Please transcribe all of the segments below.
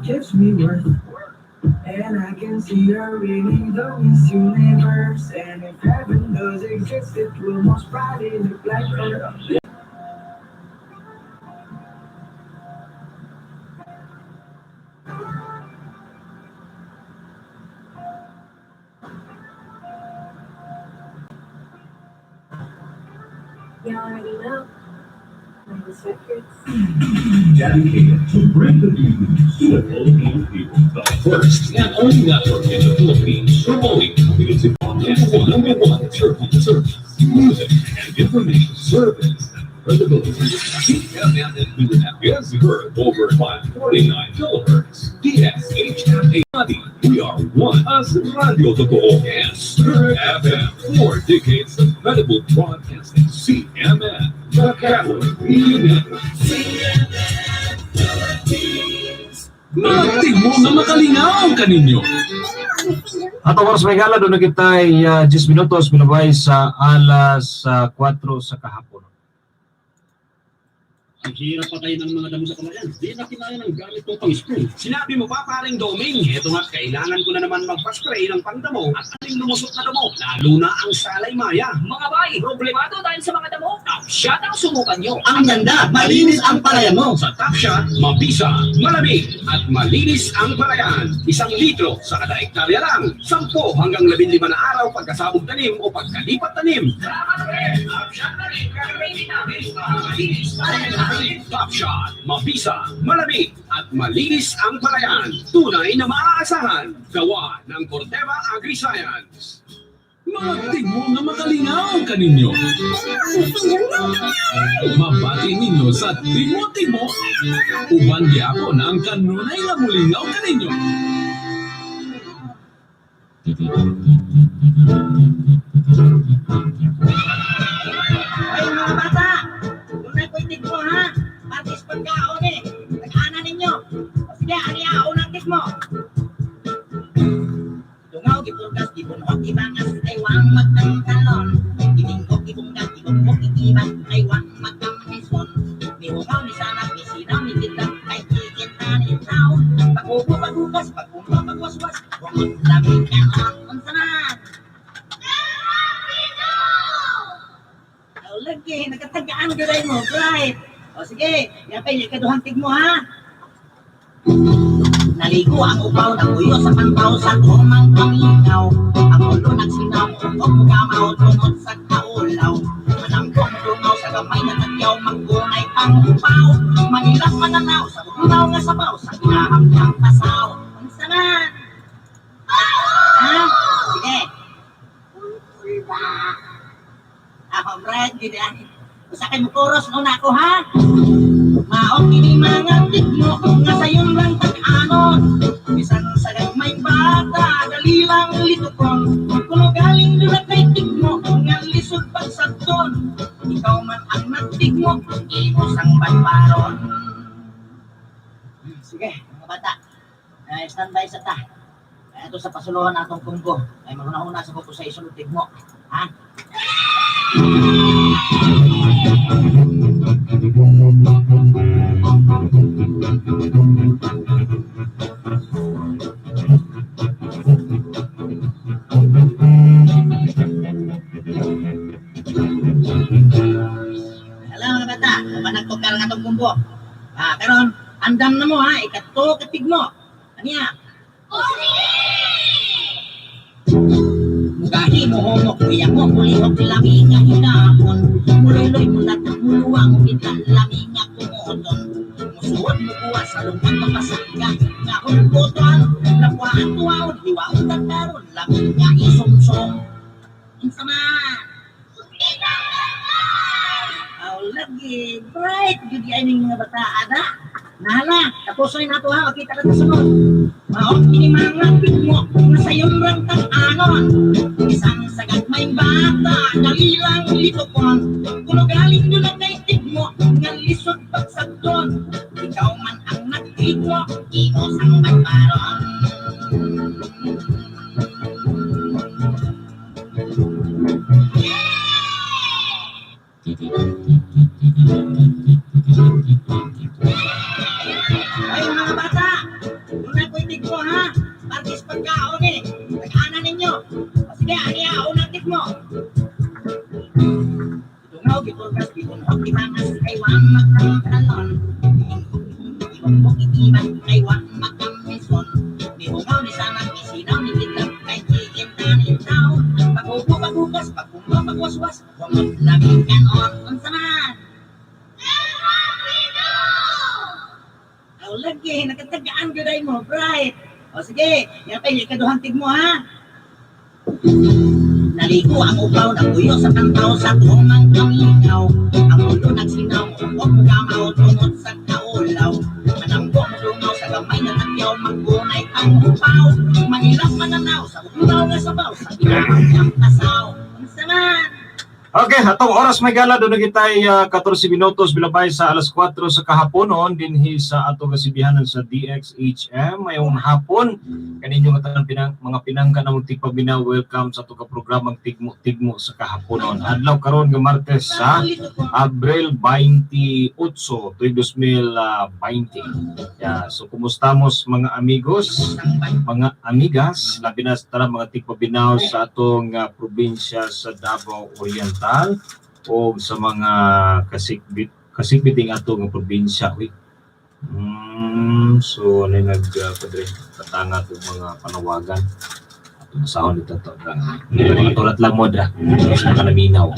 Gives me worth. And I can see her winning the Miss Universe. And if heaven does exist, it will most probably look like her. You already know. Minus Records. Dedicated to bring the good news to the Filipino people. The first and only network in the Philippines promoting community content, number one service, music, and information service and credibility. CNN in Mindanao is heard over 549 kilohertz. DSHFA. We are one as Radio Totoo and Spirit FM. 4 decades of credible broadcasting. CMN, the Catholic Media Network. Mga tigmo nga makalingaw kaninyo. Ato oras may gala doon na kita ay 10 minutos minubay sa alas 4 sa kahapon. Ang hirap patayin ng mga damo sa kamayan. Di na kinaya ng gamit kong pang-spray. Sinabi mo pa, paring Doming, eto nga, kailangan ko na naman magpa-spray ng pangdamo at aling lumusot na damo, lalo na ang salay maya. Mga bay, problemado dahil sa mga damo? Top Shot ang subukan nyo. Ang ganda, malinis ang palayan mo. Sa Top Shot, mabisa, malamig, at malinis ang palayan. 1 litro sa kada hektarya lang. 10 hanggang 15 na araw pagkasabog tanim o pagkalipat tanim. Salamat, pre! Top Shot na rin, gagamitin namin para malinis palayan natin. Top Shot, mabisa, malamig, at malinis ang palayan. Tunay na maaasahan. Gawa ng Corteva AgriScience. Mga tigmo nga makalingaw kaninyo. Mabati ninyo sa tigmo-tigmo. Uban gyapon ang kanunay nga mulingaw kaninyo. Ay, mga bata, tunay ko itig mo ha. Partis pagkaon eh. Nag-ana ninyo. O sige, ani unang tig mo. Dungaw, gipurgas, gibunok, gibangas, ay wang magtangkalon. Gitingkok, gibungga, gibumbok, gibang, ay wang magkamison. Mihungaw, misanap, misinaw, mitindak, kay kikita ni tao. Pag-ubo, pag-ugas, pag-umba, pag-waswas, bungod lamig kaon. Unsa na? Oh, lagi, nagkatagaan gulay mo, right? O sige, yapay, ikaduhang tig mo ha. Naligo ang upaw, naguyo sa pantaw, sa tumang pamingaw. Ang ulo nagsinaw, o kamaw, tungod sa kaulaw. Manangkong dungaw sa gamay na tagyaw, magkunay pang upaw. Manilak mananaw, sa unaw nga sabaw, sa kinahamyang pasaw. Unsa man? Ha? Sige. Ako, Brad, gini Usa kay mukuros una ako ha. Maong kini mga tigmo nga sayon lang tag-anon. Bisan sa gagmay bata, dali lang litukon. Kuno galing dula kay tigmo nga lisod pagsabton. Ikaw man ang nagtigmo, imo sang banbaron. Sige, mga bata. Ay, standby sa ta. Ay, ito sa pasuluhan atong kumbo. Ay, maghuna-huna sa kuko sa isunod tigmo. Ha? Hello mga bata, mapanag ko karang atong kumbo. Ah, karon andam na mo ha, ikatlo katig mo. Aniya? Mugahi mo humok, kuya mo kulihok lami nga hinahon. Muloy-loy mo natak muluwang, kita lami nga kumuoton. Musuot mo kuha sa lungkot mapasaka nga hulbuton. Lapuan tuwaon, hiwaon tagkaron, lami nga isumsong. Unsa man? Aw, lagi, bright, gyud ay ning mga bata, ada. Nahala, tapos na nato ha, makita ka sa sunod. Maot kini mga tigmo, nga sayon rang tag-anon. Isang sagat may bata, dali lang litukon. Kuno galing doon ang kay tigmo, nga lisod pagsagdon. Ikaw man ang nagtigmo, imo sang banbaron. Ay mga bata, Pagkaon eh. Tagana ninyo. O sige, ani unang tigmo. Dungaw, giturgas, giunhok, gimangas, kay wa makamtalon. Gibugbog, gigiban, kay wa makamison. Nihungaw, ni sanag, ni sinaw, ni kitab, kay kikinta ni tao. Paghubo, paghugas, pagkumba, pagwaswas, wamot labing kanon. Unsa man? Aw lagi, nakatagaan gyud ay mo, bright. O sige, yan pa yung ikaduhang tigmo ha. Naligo ang upaw, napuyo sa kantaw, sa tumang kamingaw. Ang ulo nagsinaw, o kamaw, tungod sa kaulaw. Manambo mo dungaw sa gamay na natyaw, maggunay ang upaw. Mangilap mananaw, sa ulaw nga sabaw, sa ginamang kang pasaw. Unsa man? Okay, atong oras may gala doon kita ay 14 minutos bilabay sa alas 4 sa kahaponon dinhi sa ato kasibihanan sa DXHM. Mayong hapon kaninyo nga tanan pinang, mga pinangga na mong tigpabinaw, welcome sa ato ka programang Tigmo Tigmo sa Kahaponon. Adlaw karon nga Martes sa Abril 28 tuig 2020. Yeah, so kumustamos mga amigos, mga amigas, labi na sa tanan mga tigpabinaw sa atong probinsya sa Davao Oriental o sa mga kasikbit kasikbiting ato nga probinsya. Uy. So ano yung nag padre patanga itong mga panawagan. Ato nasahon dito to. Tulad lang mo dra. Sa mga naminaw.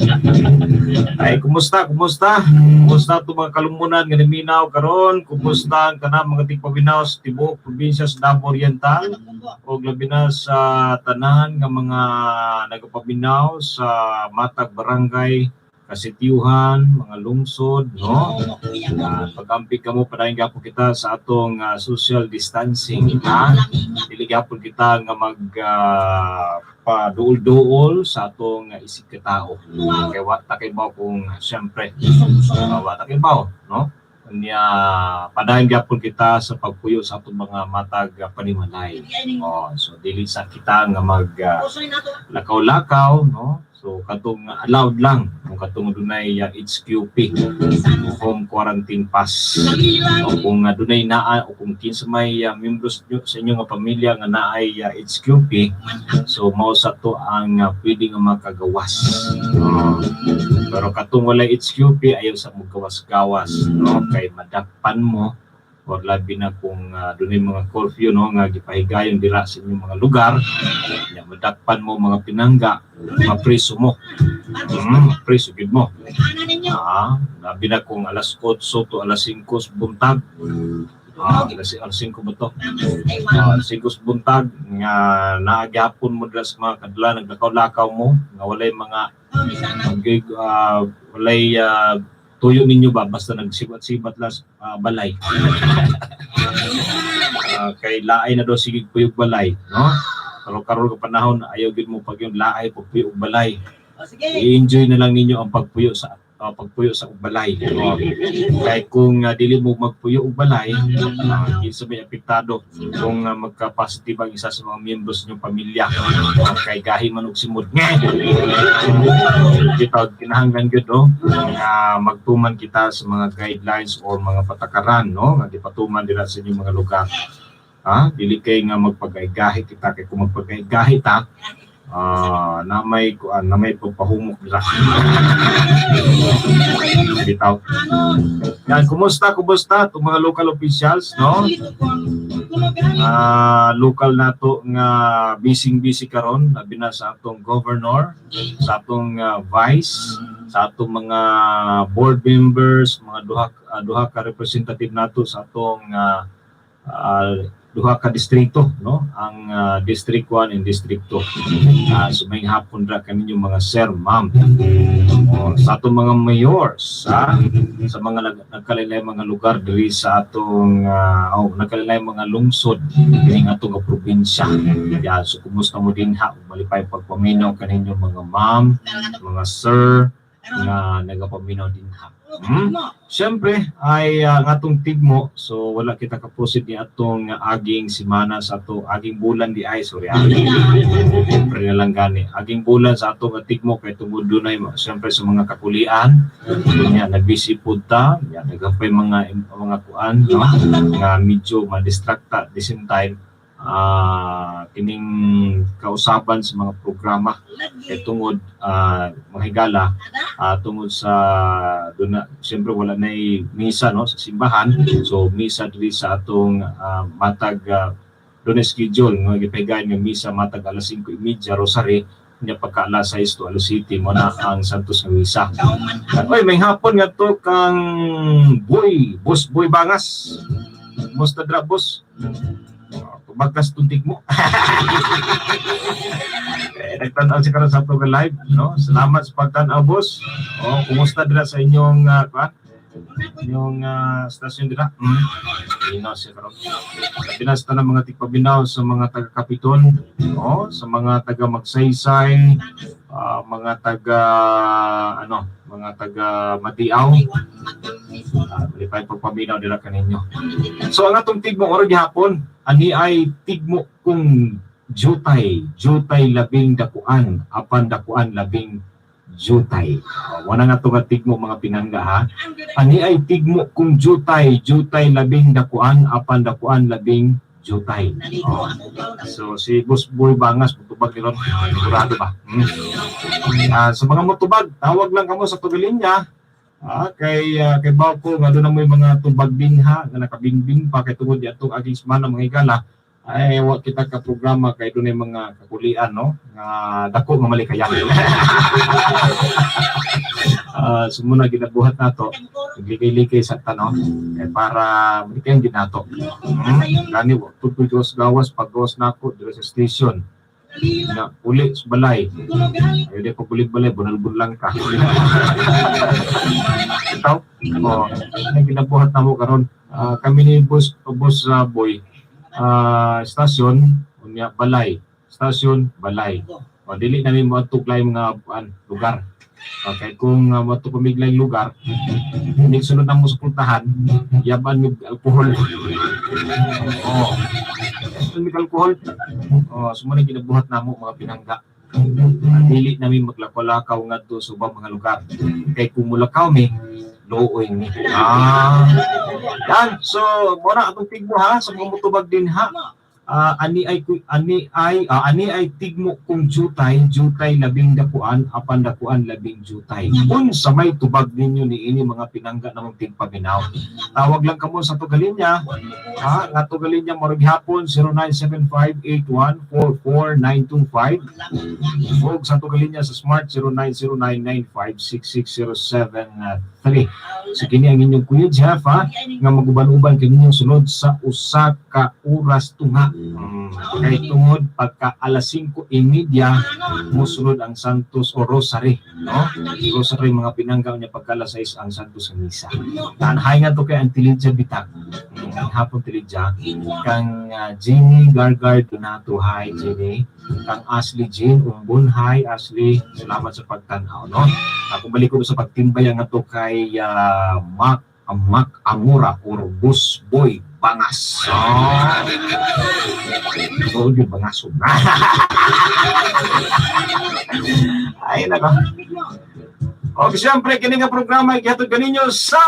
Ay, kumusta? Kumusta? Kumusta itong mga kalumunan nga naminaw karon? Kumusta ang kanang mga tigpabinaw sa tibuok probinsya sa Davao Oriental? O labi na sa tanan nga mga nagapabinaw sa matag barangay, kasitiyuhan, mga lungsod, no? Pag-amping kamo, padayon gapon kita sa atong social distancing, ha? Dili gapon kita nga mag paduol-duol sa atong isig katao. Kay wa ta kay baw kung siyempre wa ta kay baw, no? Unya padayon gapon kita sa pagpuyo sa atong mga matag panimalay. Oh, so dili sa kita nga mag lakaw-lakaw, no? So katong allowed lang kung katong dunay HQP, home quarantine pass. O kung dunay naa o kung kinsa may membros nyo, sa inyong nga pamilya nga naay HQP, so mao sa to ang pwede nga makagawas. Oh. Pero katong walay HQP ayaw sa mogawas-gawas, no? Kay madakpan mo or labi na kung dunay mga curfew, no, nga gipahigayon dira sa inyong mga lugar, nya madakpan mo mga pinangga, mapriso mo. Mapriso gid mo. Labi na kung alas 8 to alas 5 sa buntag. Alas 5 ba to? Alas 5 sa buntag nga naagyapon mo dira sa mga kadla naglakaw-lakaw mo nga walay mga walay tuyo ninyo ba basta nagsibat-sibat lang sa balay. Kay laay na daw sige puyog balay, no? Pero karon nga panahon ayaw gid mo pag yung laay pagpuyog balay. I-enjoy na lang ninyo ang pagpuyo sa balay. No? Kay kung dili mo magpuyo og balay, kinsa may apektado kung magka-positive ang isa sa mga miyembro sa inyong pamilya. Kay gahi man og simod. Kita kinahanglan gyud, no, nga magtuman kita sa mga guidelines or mga patakaran, no, nga gipatuman dira sa inyong mga lugar. Ha? Dili kay nga magpagaygahi kita kay kung magpagaygahi ta na may kuan na may pagpahumok dira. Bitaw. Yan, kumusta, kumusta itong mga local officials, no? Local nato nga busy-busy karon, labi na sa atong governor, sa atong vice, sa atong mga board members, mga duha duha ka representative nato sa atong duha ka distrito, no? Ang District 1 and District 2. So may hapon ra kaninyo mga sir, ma'am. O, sa atong mga mayors, sa mga nagkalaylay mga lugar diri sa atong oh, nagkalaylay mga lungsod kining atong nga probinsya. Yan, so kumusta mo din ha? Malipay pagpaminaw kaninyo mga ma'am, mga sir nga nagapaminaw din ha. Siyempre ay ang atong tigmo, so wala kita kaproceed ni atong aging simana sa ato aging bulan di ay, sorry, siyempre na lang gani aging bulan sa atong tigmo kay tungod dunay siyempre sa mga kakulian nya nagbisi pud ta nya nagapay mga kuan, no, nga medyo madistracta the same time. Kining kausaban sa mga programa kay tungod, mga higala, tungod sa duna siyempre wala nay misa, no, sa simbahan. So misa diri sa atong matag dunay schedule nga gipahigayon nga misa matag alas 5:30 rosary, nya pagka alas 6 to alas 7 mo na ang Santos nga misa. Oy, may hapon nga to kang Boy, Boss Boy Bangas. Musta dra, boss? Tubag kas tuntig mo. Eh, nagtan-aw siya karon sa atong live, no? Salamat sa pagtan-aw, boss. Oh, kumusta dira sa inyong kuan? Inyong stasyon dira? Ino siya karon. Labi na sa tanang mga tigpaminaw, sa mga taga Kapiton, oh, sa mga taga Magsaysay, mga taga ano, mga taga Matiaw. Malipay pagpaminaw nila kaninyo. So ang atong tigmo oro gihapon, ani ay tigmo kung jutay, jutay labing dakuan, apan dakuan labing jutay. Oh, wala nga to nga tigmo, mga pinangga, ha. Ani ay tigmo kung jutay, jutay labing dakuan, apan dakuan labing jutay. Oh. So si Boss Boy Bangas mutubag ni ron, sigurado ba? Sa mga mutubag, tawag lang kamo sa tugalinya. Kay Bako nga doon na mo'y mga tubag dinha nga nakabingbing pa kay tungod atong aging semana, mga higala, ay wa kita ka programa kay doon mga kakulian, no, nga dako nga malikayan. So muna ginabuhat nato, naglikay-likay sa tano kay para malikayan gid nato. Gani wa tutoy gawas gawas pag gawas nako diri sa station na uli sa balay. Ayaw di pag balay, bunal lang ka. Ito, oh, ang ginabuhat na mo karon. Kami ni Boss Boy, stasyon, unya balay, stasyon, balay. O, dili namin mo lain mga an, lugar. Okay, kung moadto kami laing lugar, hindi sunod na mo sa puntahan, yaban mig alkohol. Oh. Mig alkohol. Oh, so mo na ginabuhat namo, mga pinangga. Dili namin maglakaw-lakaw ngadto sa ubang mga lugar. Kay kung mulakaw mi, luoy mi. Yan. So, mo na atong tigmo ha sa mga mutubag din ha. Ani ay tigmo kung jutay, jutay labing dakuan, apan dakuan labing jutay. Unsa may tubag ninyo niini, mga pinangga namong tigpaminaw? Tawag lang kamo sa tugalinya ha, nga tugalinya marag hapon 0975-8144925 ug sa tugalinya sa Smart 0909956607. So kini ang inyong Kuya Jeff ha, nga maguban-uban kaninyong sulod sa usa ka oras tunga. Kay tungod pagka alas 5:30 mosulod ang Santos o Rosary, no? Rosary, mga pinangga, niya pagka alas 6 ang Santos sa misa. Tanhay nga to kay Auntie Lydia Bitag. Hapon, Lydia. Kang Jenny Gargar Donato, hi Jenny. Kang Ashley Jean Umbun, hi Ashley. Salamat sa pagtanaw, no? Ako balik ko sa pagtimbay nga to kay Mac Amura or Bus Boy Bangas. Oh. So, yung bangaso. Ay, nako. O, siyempre, kini nga programa ay gihatod kaninyo sa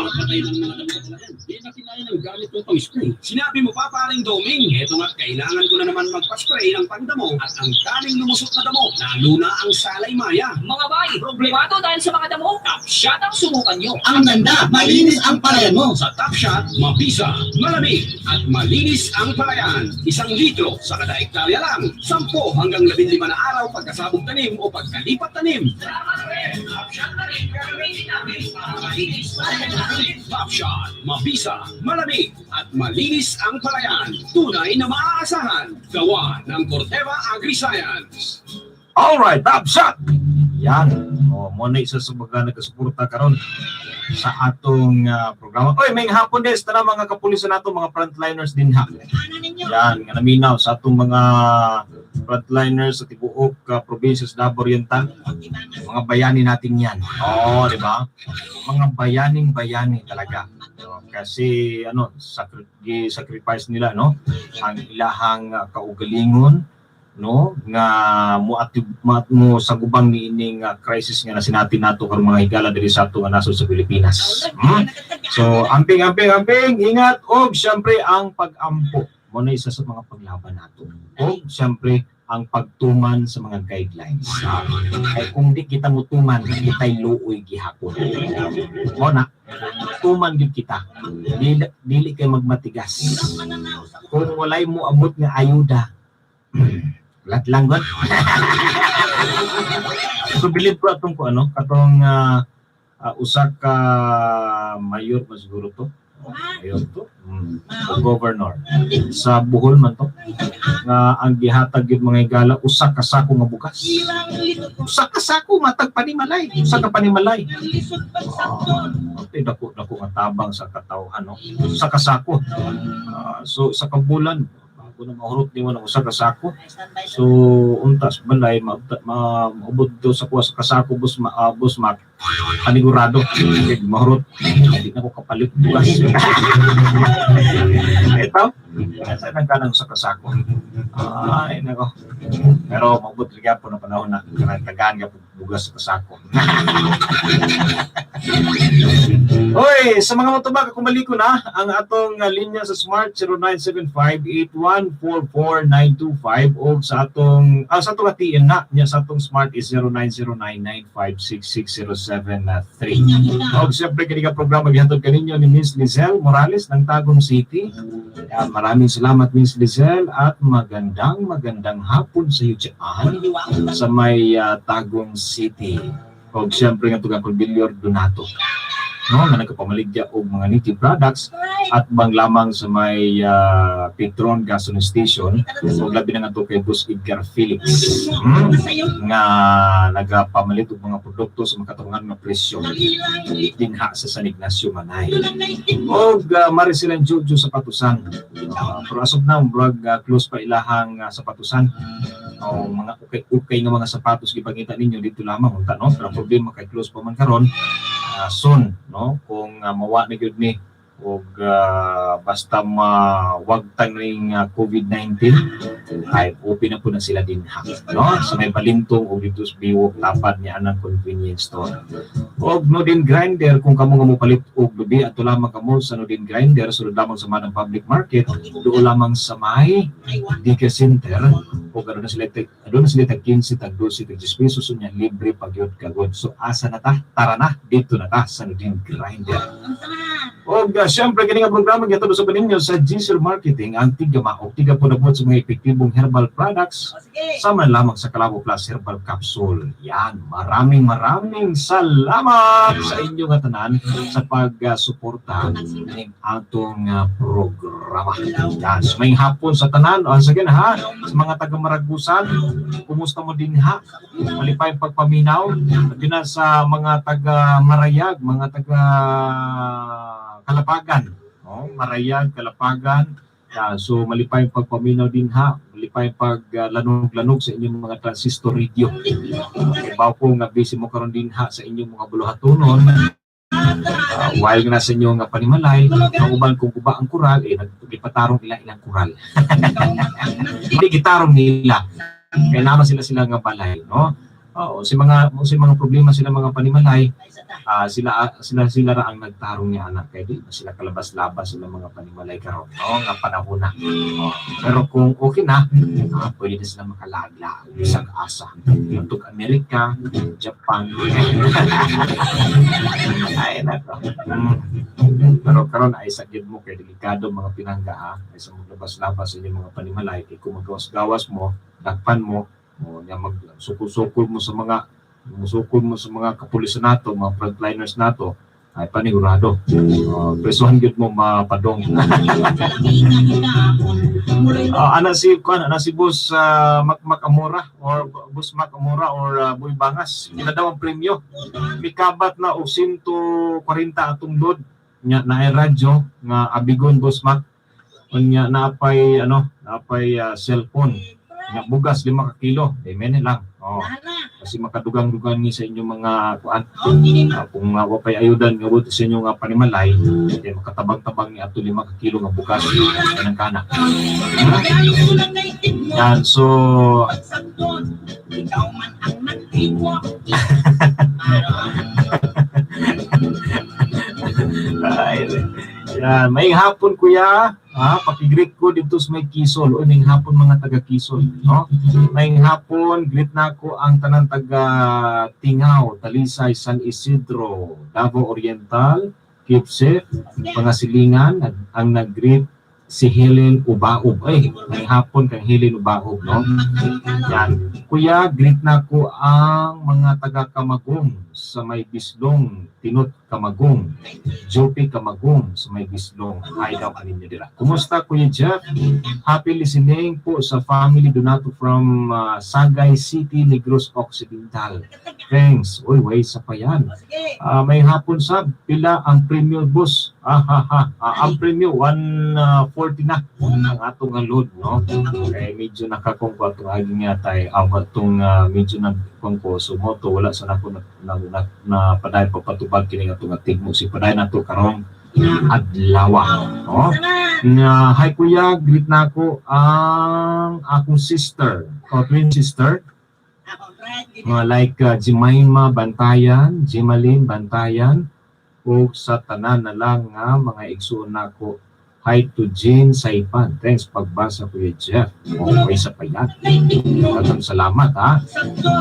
Patay ng mga damo sa palayan. Di na kinaya ng gamit kong pang-spray. Sinabi mo pa, paring Doming, eto nga't kailangan ko na naman magpa-spray ng pangdamo at ang daming lumusot na damo, lalo na ang salay maya. Mga bay, problemado dahil sa mga damo, Top Shot ang subukan nyo. Ang ganda, malinis ang palayan mo. Sa Top Shot, mabisa, malamig, at malinis ang palayan. 1 litro sa kada hektarya lang. 10 hanggang 15 na araw pagkasabog tanim o pagkalipat tanim. Top Shot na rin, gagamitin namin para malinis palayan natin. Top Shot, mabisa, malamig, at malinis ang palayan. Tunay na maaasahan. Gawa ng Corteva AgriScience. Alright, Top Shot! Yan. O, mo na isa sa mga nagkasuporta karon sa atong programa. Oy, may hapon des tara mga kapulisan nato, mga frontliners din ha. Yan, nga naminaw sa atong mga frontliners sa tibuok probinsya sa Davao Oriental. Mga bayani natin yan. Oo, di ba? Mga bayaning bayani talaga. No, kasi ano, sacrifice nila, no, ang ilahang kaugalingon, no, nga mo sagubang niining crisis nga nasinati nato karong, mga higala, diri sa ato nga nasod sa Pilipinas. So amping, amping, amping, ingat og syempre ang pag-ampo. Mo na isa sa mga paglaban nato. O siyempre ang pagtuman sa mga guidelines. Kay kung di kita mutuman, kita'y luoy gihapon. Mo na, tuman gyud kita. Dili, dili kay magmatigas. Kung walay mo abot nga ayuda, lat lang god. So believe ko atong ko ano, katong usa ka mayor ba siguro to? Oh, mayor to. O governor sa Bohol man to nga ang gihatag gyud mga higala usa ka sako nga bugas. Usa ka sako matag panimalay, usa ka panimalay. Okay, dako dako nga tabang sa katawhan, no. Usa ka sako. So sa ka bulan bago na mahurot nimo ng usa ka sako. So untas balay maubod do sa kuha sa kasako, bus ma, bus ma panigurado. Okay, mahurot. Hindi na ko kapalit bugas. Ito, sa nagkanang sa kasako. Ay, nako. Pero maubod rin po na panahon na tagaan ka bugas sa kasako. Oy, sa mga motobaka, kumaliko na ang atong linya sa Smart 0975-8144925 o sa atong TM na niya sa atong Smart is 0909-9566073. Og siyempre kini ka programa gihatod kaninyo ni Miss Lizelle Morales ng Tagum City. Yan, maraming salamat, Miss Lizelle, at magandang magandang hapon sa iyo dyan sa may Tagum City. Og siyempre nga tugang Bilyor Donato, no, nga nagpamaligya og mga native products at bang lamang sa may Petron gasoline station ug labi na ngadto kay Boss Edgar Felix, nga nagapamalit og mga produkto sa makatarungan nga presyo dinha sa San Ignacio, Manay. Og mari silang Jojo Sapatusan. Pero as of now, murag close pa ilahang sapatusan. O mga ukay-ukay nga mga sapatos gipangita ninyo dito lamang unta, no. Pero ang problema kay close pa man karon. Soon, no, kung mawa na gyud ni og basta mawagtang ning COVID-19 ay open na po na sila dinha, no, sa may Balintong o dito sa Biwok, tapad niya anang convenience store. Og Nodin Grinder, kung kamo nga mopalit og lubi, ato lamang kamo sa Nodin Grinder, sulod lamang sa Manang Public Market, doon lamang sa may Dika Center. O aduna sila tag 15, tag 12, tag 10 pesos, unya libre pag yun kagod. So asa na ta? Tara na dito na ta sa Nodin Grinder. Og siyempre kini nga programa gihatod sa ninyo sa Gisel Marketing, ang tigama o tiga po sa mga epektibong herbal products sama lamang sa Kalabo Plus Herbal Capsule. Yan, maraming maraming salamat sa inyong nga tanan sa pagsuporta ng atong programa. Yan, so may hapon sa tanan. O, sige na ha, sa mga taga Maragusan, kumusta mo din ha? Malipay ang pagpaminaw. At yun na sa mga taga Marayag, mga taga Kalapagan. Oh, Marayag, Kalapagan. Yan, so malipay ang pagpaminaw din ha. Malipay ang paglanog-lanog sa inyong mga transistor radio. Okay, bawo ko nga busy mo karon din ha sa inyong mga buluhatonon. While nga nasa inyong nga panimalay, ang uban kung kuba ang kural, eh, nagpatarong nila ilang kural. Hindi gitarong nila. Kaya naman sila sila nga balay, no? Oo, si mga problema sila mga panimalay, sila sila sila ra ang nagtarong niya anak kay di ba sila kalabas-labas sila mga panimalay karon, no, nga panahon na. Oh, pero kung okay na, pwede na sila makalagla isang asa. Tug Amerika, Japan. Ay nako. Pero karon ay sa gyud mo kay delikado, mga pinangga, ha. Ay sa maglabas-labas sa inyong mga panimalay kay kung magawas-gawas mo, dakpan mo o nya magsukol-sukol mo sa mga musukol mo sa mga kapulisan nato, mga frontliners nato, ay panigurado. Presuhan gyud mo mapadong. Ana si kuan, ana si Boss Mac Mac Amora or Boss Mac Amora or Boy Bangas. Pila daw ang premyo? Mikabat na og 140 atong load nya naay radyo nga abigon, Boss Mac. Unya naapay ano, naapay cellphone. Nya bugas 5 ka kilo. Amen lang. Oh, kasi makadugang-dugang ni sa inyong mga kuan. Kung wa pay ayudan nga buot sa inyong nga panimalay, kay makatabang-tabang ni ato 5 ka kilo nga bugas kanang kana. Yan, so Ikaw man ang nagtiwa. Ay, yan, may hapon, kuya. Ha, paki-greet ko dito sa may Kisol. Uy, may hapon mga taga Kisol, no? May hapon, greet na ako ang tanan taga Tingaw, Talisay, San Isidro, Davao Oriental. Keep safe, mga silingan, ang nag-greet si Helen Ubaob. Ay, may hapon kang Helen Ubaob, no? Yan. Kuya, greet na ko ang mga taga Kamagong sa may Bislong, Tinot Kamagong, Jopi Kamagong sa may Bislong. Hi daw kaninyo dira. Kumusta, Kuya Jeff? Happy listening po sa family Donato from Sagay City, Negros Occidental. Thanks. Uy, way sa pa yan. Sige. Ah, may hapon sab, pila ang premium, boss? Ah, ha, ha. Ah, ang premium 140 na ang atong nga load, no? Kay medyo nakakungko atong aging nga tay ang atong medyo nagkungko, so moto wala sa nako na paday pagpatubag kini atong nga tigmo si paday nato karong adlaw, no? Nga hi kuya, greet na ako ang akong sister o twin sister, mga like Jemima Bantayan, Jimalin Bantayan, ug sa tanan na lang nga mga igsuon nako. Hi to Jane Saipan. Thanks pagbasa, Kuya Jeff. Okay sa payat. Daghang salamat ha.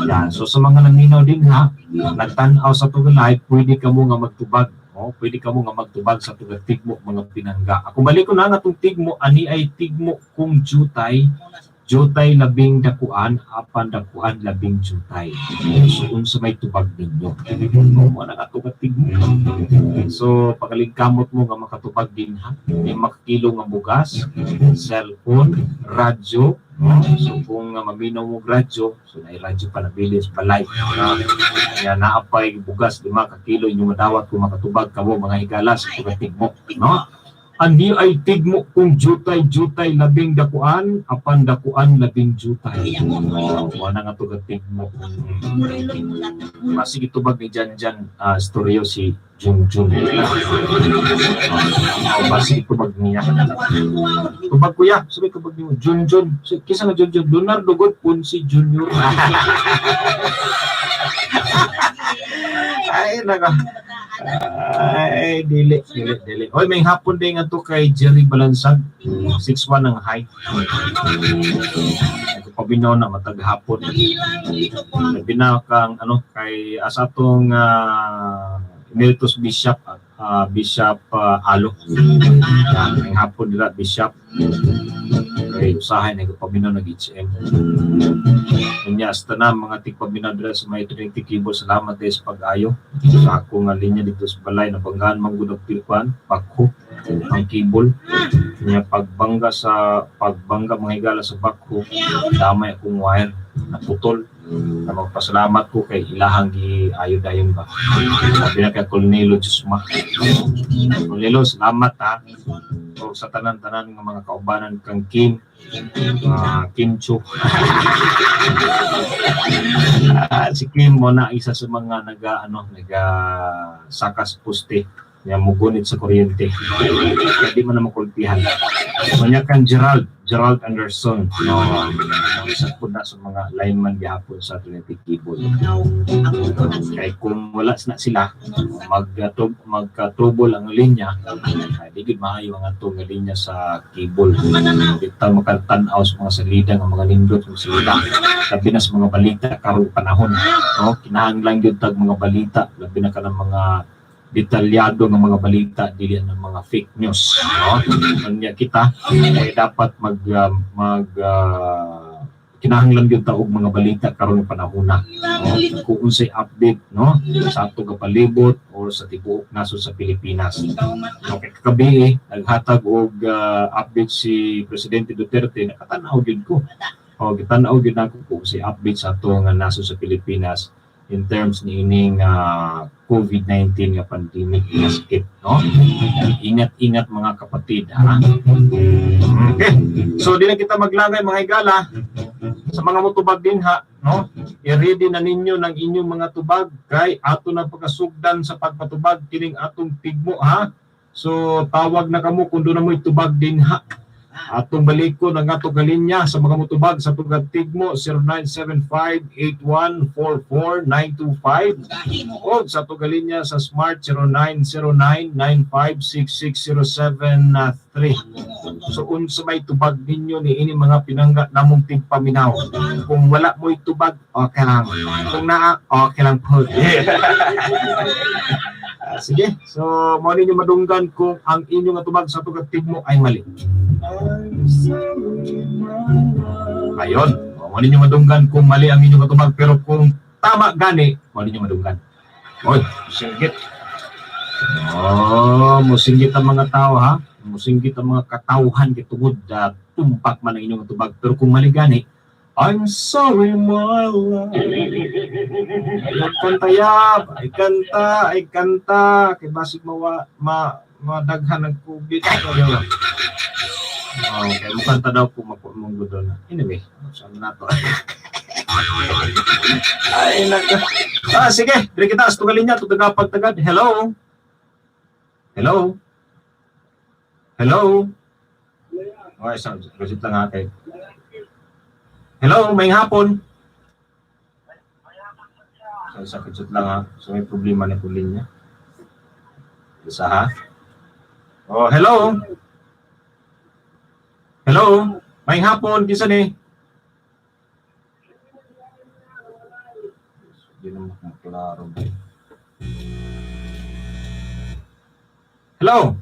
Yan. So sa mga naminaw din ha, nagtan-aw sa atong live, pwede ka mo nga magtubag. Oh, pwede ka mo nga magtubag sa atong tigmo, mga pinangga. Ako balik ko na nga atong tigmo ani ay tigmo kung jutay, jutay labing dakuan, apan dakuan labing jutay. So unsa may tubag ninyo? No, mo na ato ka tigmo. So pakaligkamot mo nga makatubag din ha. May makakilo nga bugas, cellphone, radyo, no? So kung maminaw mo og radyo, so na radyo pa nabili sa balay. Na ya naapay bugas 5 ka kilo inyo madawat kung makatubag kamo, mga higala, sa tigmo, no? Ani ay tigmo kung jutay, jutay labing dakuan, apan dakuan labing jutay. Oh, wala nga to tigmo. Masige tubag ni Jan Jan storyo si Jun Jun. Oh, masige tubag niya. Tubag, kuya, sabi tubag niyo. Jun Jun. Kisa nga Jun Jun? Leonardo God Ponce Jr. Ay, nako. Ay, dili, dili, dili. Oy, may hapon din nga to kay Jerry Balansag. 6'1 ang height. Nagpabinaw na matag hapon. Nabinaw kang ano kay asa atong Emeritus Bishop Bishop Alo. Yan, may hapon dira, Bishop. Kay usahay nagpaminaw nag HM. Unya hasta na mga tigpaminaw dira sa may Trinity Cable, salamat din sa pag-ayo. Sa ako nga linya dito sa balay nabanggaan man gud og pilkuan, bakho ang cable. Nya pagbangga, mga higala, sa bakho, damay akong wire, naputol. Na magpasalamat ko kay ilahang gi ayo dayon ba. Sabi na kay Colnelo Jusma. Colnelo, salamat ha. O sa tanan-tanan nga mga kaubanan kang Kim, Kim Chu. Ah, si Kim mo na isa sa mga naga ano naga sakas poste nga mugunit sa kuryente. Kaya di man na makultihan. Manya kan Gerald, Gerald Anderson, no, isa po na sa mga lineman gihapon sa Trinity Cable. Kay kung wala na sila, magkatubol ang linya, ay di gid maayo ang atong nga linya sa cable. Di ta makatan-aw sa mga salida nga mga nindot ng salida. Labi na sa mga balita karong panahon, no? Kinahanglan gyud tag mga balita, labi na kanang mga detalyado nga mga balita, dili ang mga fake news, no? Kanya kita ay dapat mag mag kinahanglan gyud ta og mga balita karon panahon na, no? Kung unsay update, no, sa ato palibot or sa tibuok nasod sa Pilipinas. Okay, kagabi eh, naghatag og update si Presidente Duterte, nakatanaw gyud ko. O gitanaw gyud nako kung unsay update sa ato nga nasod sa Pilipinas in terms ni ining COVID-19 nga pandemic nga sakit, no? Ingat-ingat, mga kapatid, ha. Okay. So di na kita maglangay, mga higala, sa mga motubag din ha, no? I-ready na ninyo ng inyong mga tubag kay ato na pagkasugdan sa pagpatubag kining atong tigmo ha. So tawag na kamo kung doon na mo'y tubag din ha. Atong balikon ang atong kalinya sa mga mutubag sa tugad tigmo 0975-8144-925 o sa atong kalinya sa Smart 0909-9566073. So unsa may tubag ninyo ni ini mga pinangga namong tigpaminaw? Kung wala mo'y tubag, okay lang. Kung naa, okay lang po. Ah, sige. So, mo ninyo madunggan kung ang inyong tubag sa tugad tigmo ay mali. I'm sorry, my love. Ayon. O, mo ninyo madunggan kung mali ang inyong katubag, pero kung tama gani, mo ninyo madunggan. Oy, singgit. Oh, musinggit ang mga tao ha. Musinggit ang mga katawhan kitungod tumpak man ang inyong tubag, pero kung mali gani, I'm sorry, my love. Ay, kanta yab, ay kanta, ay kanta. Kay basig mawa, ma, madaghan ng COVID. Oh, kay mo kanta daw kung makuha mong gudo na. Anyway, saan na to? Ay, nako. Ah, sige, dire kita sa tugalin niya, tugaga pagtagad. Hello? Hello? Hello? Okay, so, reset lang ha, kay. Hello, may hapon. So, sa kitsut lang ha. So, may problema na yung linya. Isa ha. Oh, hello? Hello? May hapon, kisa ni? Hindi naman klaro ba? Hello?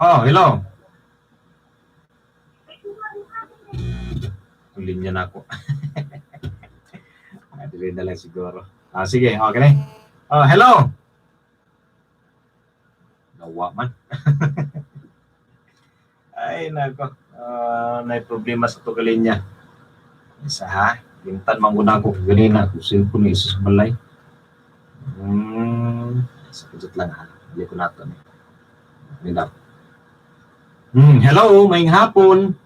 Oh, hello. Ang linya na ako. Ah, dili na lang siguro. Ah, sige, okay na. Oh, hello. Nawa man. Ay, nako. Ah, may problema sa tugalin niya. Isa ha. Bintan man guna ako ganina kung cellphone ni isa sa balay. Sa kajut lang ha. Hindi ko nato ni. Hindi na. Hello, may hapon.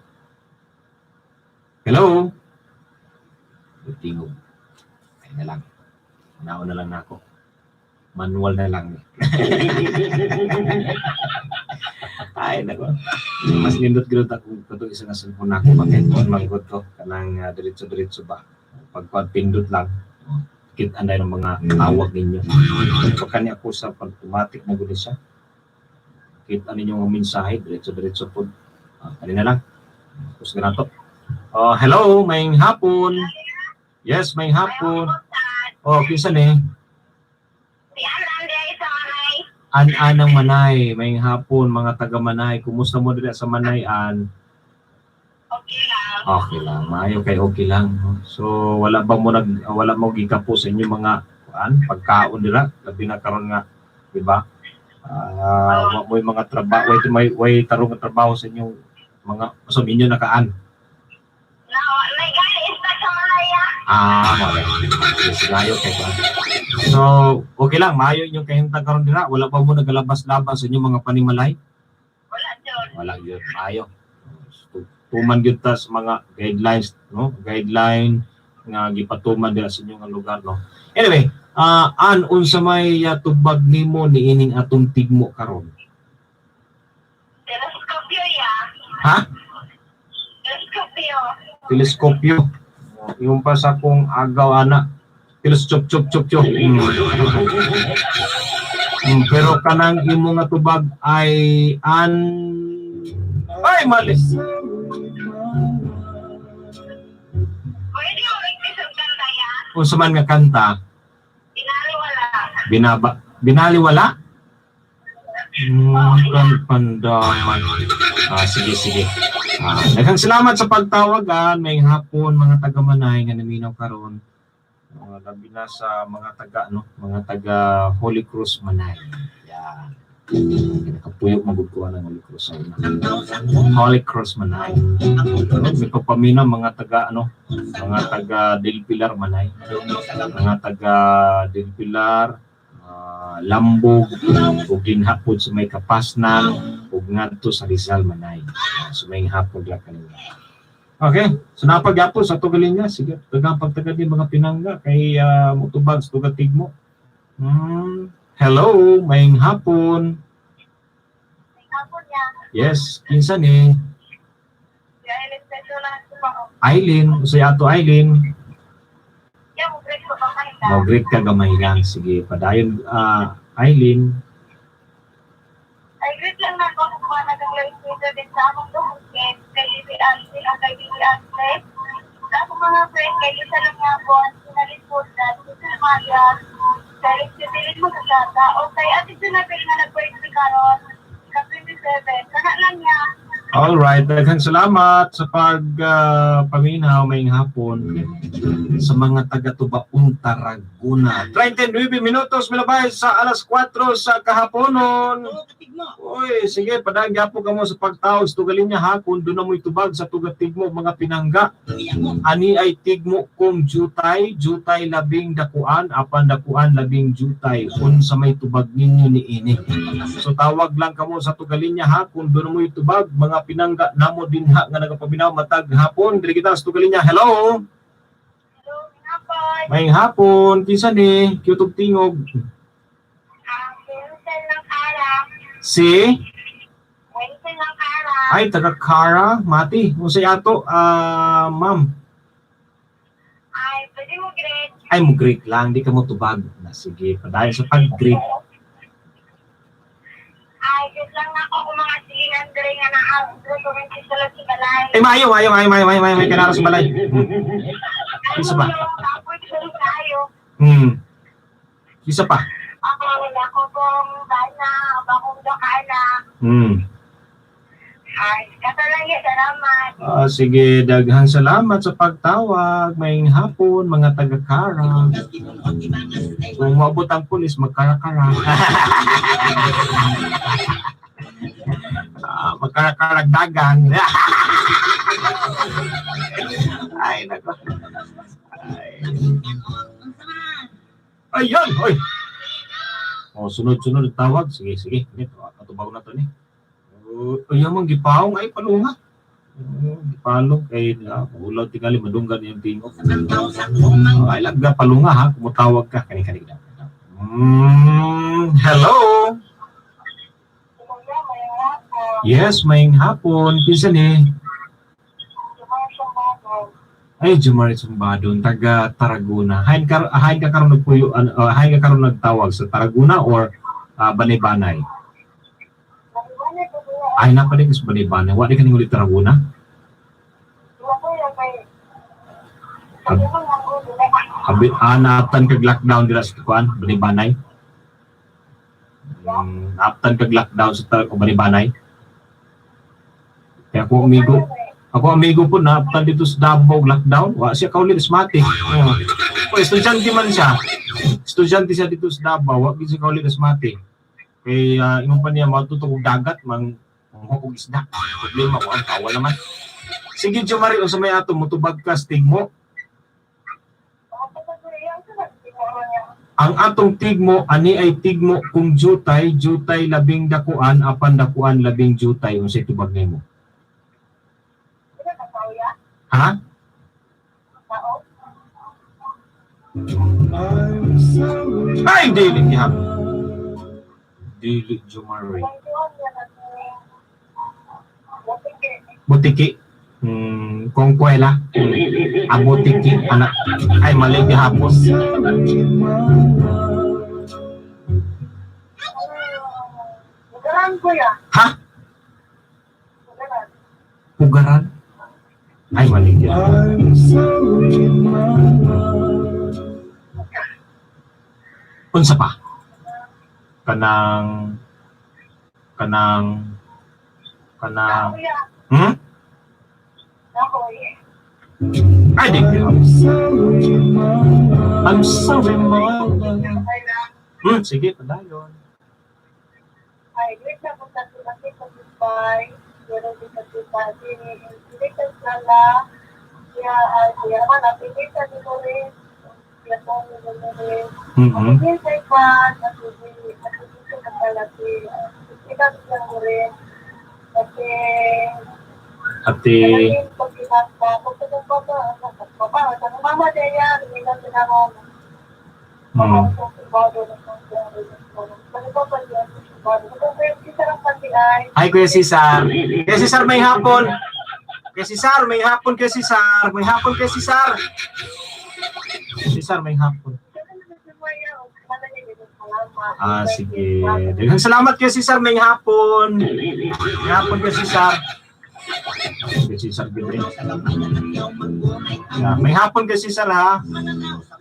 Hello. May tingog. Ay na lang. Nauna na lang na ako. Manual na lang. Ay, nako. Mas nindot gud ako kato isa nga cellphone nako bakit kuan man gud to kanang diretso-diretso ba. Pag pindot lang kit anday ng mga tawag ninyo. So kani ako sa pag-automatic mo gud siya. Kita ninyo ang mensahe diretso-diretso pod. Ah, kani na lang. Tapos ganito. Oh, hello, may hapon. Yes, may hapon. Oh, kinsa ni? An-an ng Manay, may hapon mga taga Manay. Kumusta mo dira sa Manay, An? Okay lang. Okay lang, maayo kay okay lang. No? So wala ba mo nag wala mo gikapo sa inyong mga kuan pagkaon dira labi na karon nga, di ba? Ah, wa mo'y mga trabaho, way may way tarong nga trabaho sa inyong mga so inyo nakaan. May gali isda sa Malaya. Ah, mo na. Yes, maayo kay kuan. So, okay lang, maayo inyong kahimtang karon dira. Wala pa mo nagalabas-labas sa inyong mga panimalay? Wala dyan. Wala yun, maayo. So, tuman gyud ta sa mga guidelines, no? Guideline nga gipatuman dira sa inyong lugar, no? Anyway, an unsa may tubag nimo niining atong tigmo karon? Teleskopyo ya. Ha? Teleskopyo. Teleskopyo. Yung pa sa kong agaw ana. Teleskop chop chop chop. Pero kanang imo nga tubag ay an ay mali. Pwede mo ikisog kanta ya. Unsa man nga kanta? Inaliwala. Binaba binaliwala? Pandaman. Ah, sige, sige. Ah, daghang salamat sa pagtawag. Ah. May hapon mga taga Manay nga naminaw karon. Labi na sa mga taga no, mga taga Holy Cross Manay. Yan. Nakapuyo magud ko ng Holy Cross sa una. Holy Cross Manay. May pagpaminaw mga taga ano, mga taga Del Pilar Manay. Mga taga Del Pilar, Lambog, ug dinhapon sa may Kapasnan, ug ngadto sa Rizal Manay. So may hapon ra kaninyo. Okay, so napagyapon sa tugalin niya. Sige, tagang pagtagad ni mga pinangga kay mutubag sa tugat tigmo. Hello, may hapon. May hapon ya. Yes, kinsa ni? Si Aileen Petronas po. Aileen, usay ato Aileen. Yeah, mo break ko ba kanila? Mo greet ka gamay lang. Sige, padayon Aileen. Ay, greet lang na ako sa mga nagang Twitter din sa akong duhukit, kay Bibi Ansin o kay Bibi Ansin. Sa akong mga friend, kay Lisa Lumabon, Sinalit Puldan, si Maria, kay Sibilin Magagata, o kay Ate Junabel na nag-birthday karon, ka-27. Kana lang niya. All right, daghang salamat sa pag paminaw maayong hapon sa mga taga Tubaon, Tarragona. 39 minutos milabay sa alas 4 sa kahaponon. Oo, katigmo. Uy, sige, padayon gyapon kamo sa pagtawag sa tugalinya ha, kung doon na mo'y tubag sa tugatigmo mga pinangga. Iya mo. Ani ay tigmo kung jutay, jutay labing dakuan, apan dakuan labing jutay, unsa may tubag ninyo ni ini. So tawag lang kamo sa tugalinya ha, kung doon mo'y tubag, mga pinangga namo dinha nga nagapaminaw matag hapon, diri kita sa tugalinya. Hello. Hello, hapon. Maayong hapon, kinsa ni? Kyutog tingog. Ah, Winston ng Kara. Si Winston ng Kara. ay taga Kara, Mati. Unsay ato, ah, ma'am? Ay, pwede mo greet. Ay mo greet lang, di ka mo tubag. Na sige, padayon sa pag-greet. Ay, greet lang na ako kung mga silingan diri nga naa. Diri ko sa balay. Ay maayo, maayo, maayo, maayo, maayo, maayo, kanara sa balay. Ay, Isa pa. Kapoy tayo. Isa pa. Ako, wala ko pong bana, bakong dokana. Ay, katalaya, salamat. Ah, sige, daghang salamat sa pagtawag. Maayong hapon, mga taga-Kara. Kung maabot ang pulis, magkara-kara. Ah, magkara-karag dagan. Ay, nako. Ay. Ayan, oy. Oh, sunod-sunod ang tawag. Sige, sige. Ito, atubag na to ni. Oh, ayaw mong gipaong ay palunga. Oh, gipalong kay na ulaw tingali madunggan yung tingog. Oh, ay lagga palunga ha, kumutawag ka kani kani. Hello. Kuya, may hapon. Yes, maayong hapon. Kinsa ni? Sumang sumbago. Ay, Jumari Sumbadon, taga Tarragona. Hain ka karon nagpuyo, ano, hain ka karon nagtawag sa Tarragona or Banay-Banay? Naliwanag ko kuya. Ay, napalig sa Banay-Banay. Wa di ka ning Tarragona? Wala ko yan kay... Sabi mo nga ko, di ba? Abi, naaptan kag lockdown dira sa kuan, Banay-Banay. Naaptan kag lockdown sa Banay-Banay. Kaya ako amigo po naaptan dito sa Davao lockdown. Wa siya kauli Mati. Oh. O, estudyante man siya. Estudyante siya dito sa Davao, wa gid siya kauli Mati. Kay ingon pa niya matuto og dagat mang manguha og isda. Problema ko ang tawa naman. Sige, Jomari, unsa may ato motubag ka sa tigmo? Ang atong tigmo ani ay tigmo kung jutay, jutay labing dakuan apan dakuan labing jutay, unsay tubag nimo? Ha? Ay, dili gihapon. Dili Jomari. Butiki. Kongkwela. Abutiki anak. Ay mali gihapon. Pugaran, kuya. Ha? Pugaran. Pugaran? Ay mali gihapon. Unsa pa? Kanang kanang kanang Kuya. Kahoy. Ay di gihapon. I'm sorry, mama. Ay na. Sige, padayon. Ay, great na po sa tulaki sa goodbye. Pero di sa kita, hindi ka sala. Kaya, ay, kuya naman, napilita ni Loris. Kaya po ni Loris. Hindi sa ipan, at hindi, at hindi sa kapalaki. Hindi ka rin. Kasi, Ate, Hi, Kuya Cesar. Kuya Cesar, may hapon. Kuya Cesar, may hapon, Kuya Cesar. May hapon, Kuya Cesar. Kuya Cesar, may hapon. Ah, sige. Daghang salamat, Kuya Cesar. May hapon. May hapon, Kuya Cesar. Kuya Cesar, good day. Yeah, may hapon, Kuya Cesar, ha?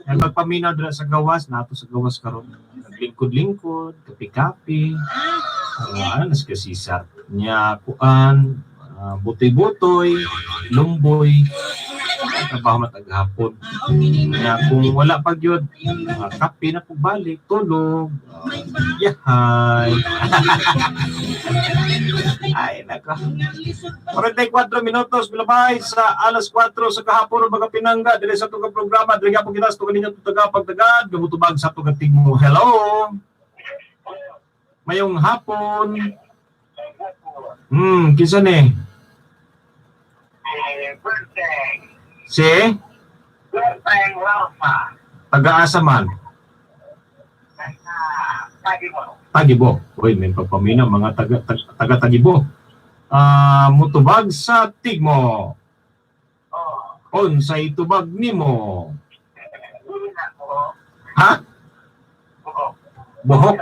Yan, magpaminaw dira sa gawas. Nato sa gawas karon. Naglingkod-lingkod, kapi-kapi. Ano na si Kuya Cesar? Nya, kuan, butoy-butoy, lumboy. Trabaho mataghapon. Nya, kung wala pa gyud, kape na po balik, tulog, yahay. Ay, nako. 44 minutos bilabay sa alas 4 sa kahapon mga pinangga diri sa atong programa diri gyapon kita sa atong ninyo tutaga pagtagad gamutubag sa atong tigmo. Hello. Mayong hapon. Kinsa ni? Si taga-asa man? Tagibo. Uy, may pagpamina mga taga Tagibo. Mutubag sa tigmo. Unsay tubag nimo? Ha? Buhok.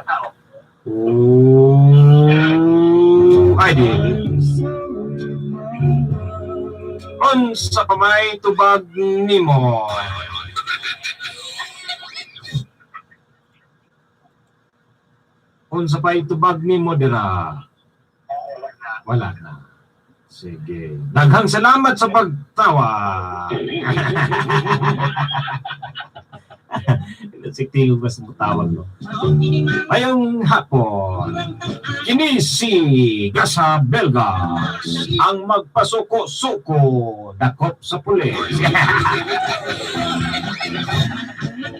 Oh, ay di. Unsa pa may tubag nimo? Unsa pa tubag nimo dira? Wala na. Sige. Daghang salamat sa pagtawa. Siktigo ba sa tawag no? Mayong hapon. Kini si Gasa Belgas ang magpasuko-suko dakop sa pulis.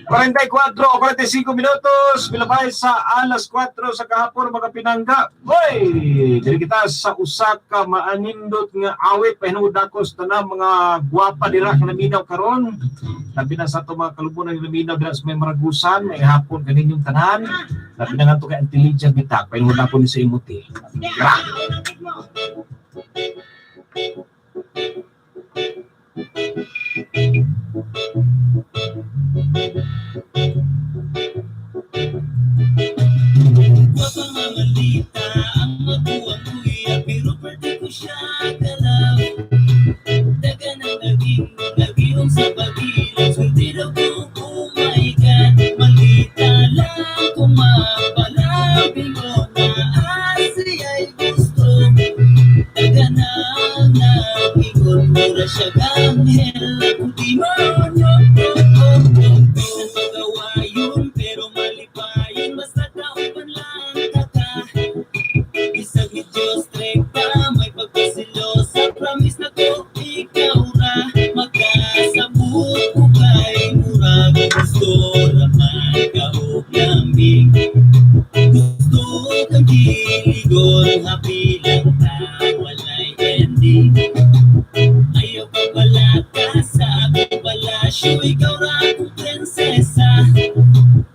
44, 45 minutos, bilabay sa alas 4 sa kahapon mga pinangga. Hoy, diri kita sa usa ka maanindot nga awit pahinuod ako sa tanang mga gwapa dira nga naminaw karon. Labi na sa ato mga kalubunan nga naminaw dira sa may Maragusan, may hapon kaninyong tanan. Labi na ngadto kay Antilidia Bitak, pahinuod ako ni sa imuti. Gra. Gwapa nga malita ang makuha kuya, pero pwede ko siya galaw. Daga ng naging nagiyong sa pagilong, swerte daw ko, oh my God. Malita lang kung mapalabing ko na ay gusto. Daga ng nag-ingon, mura siya kanghel, kung di man bisan pagawayon, pero malipayon, basta kauban lang kaka. Isang Diyos trekta, may pagkasilosa, promise na ko, ikaw ra, magkasabot ko kay murag, gusto raman ka og lambing. Gusto kang giligon, happy lang ta, walay ending. Ayaw pa pala ka sa akong palasyo, ikaw ra akong prinsesa.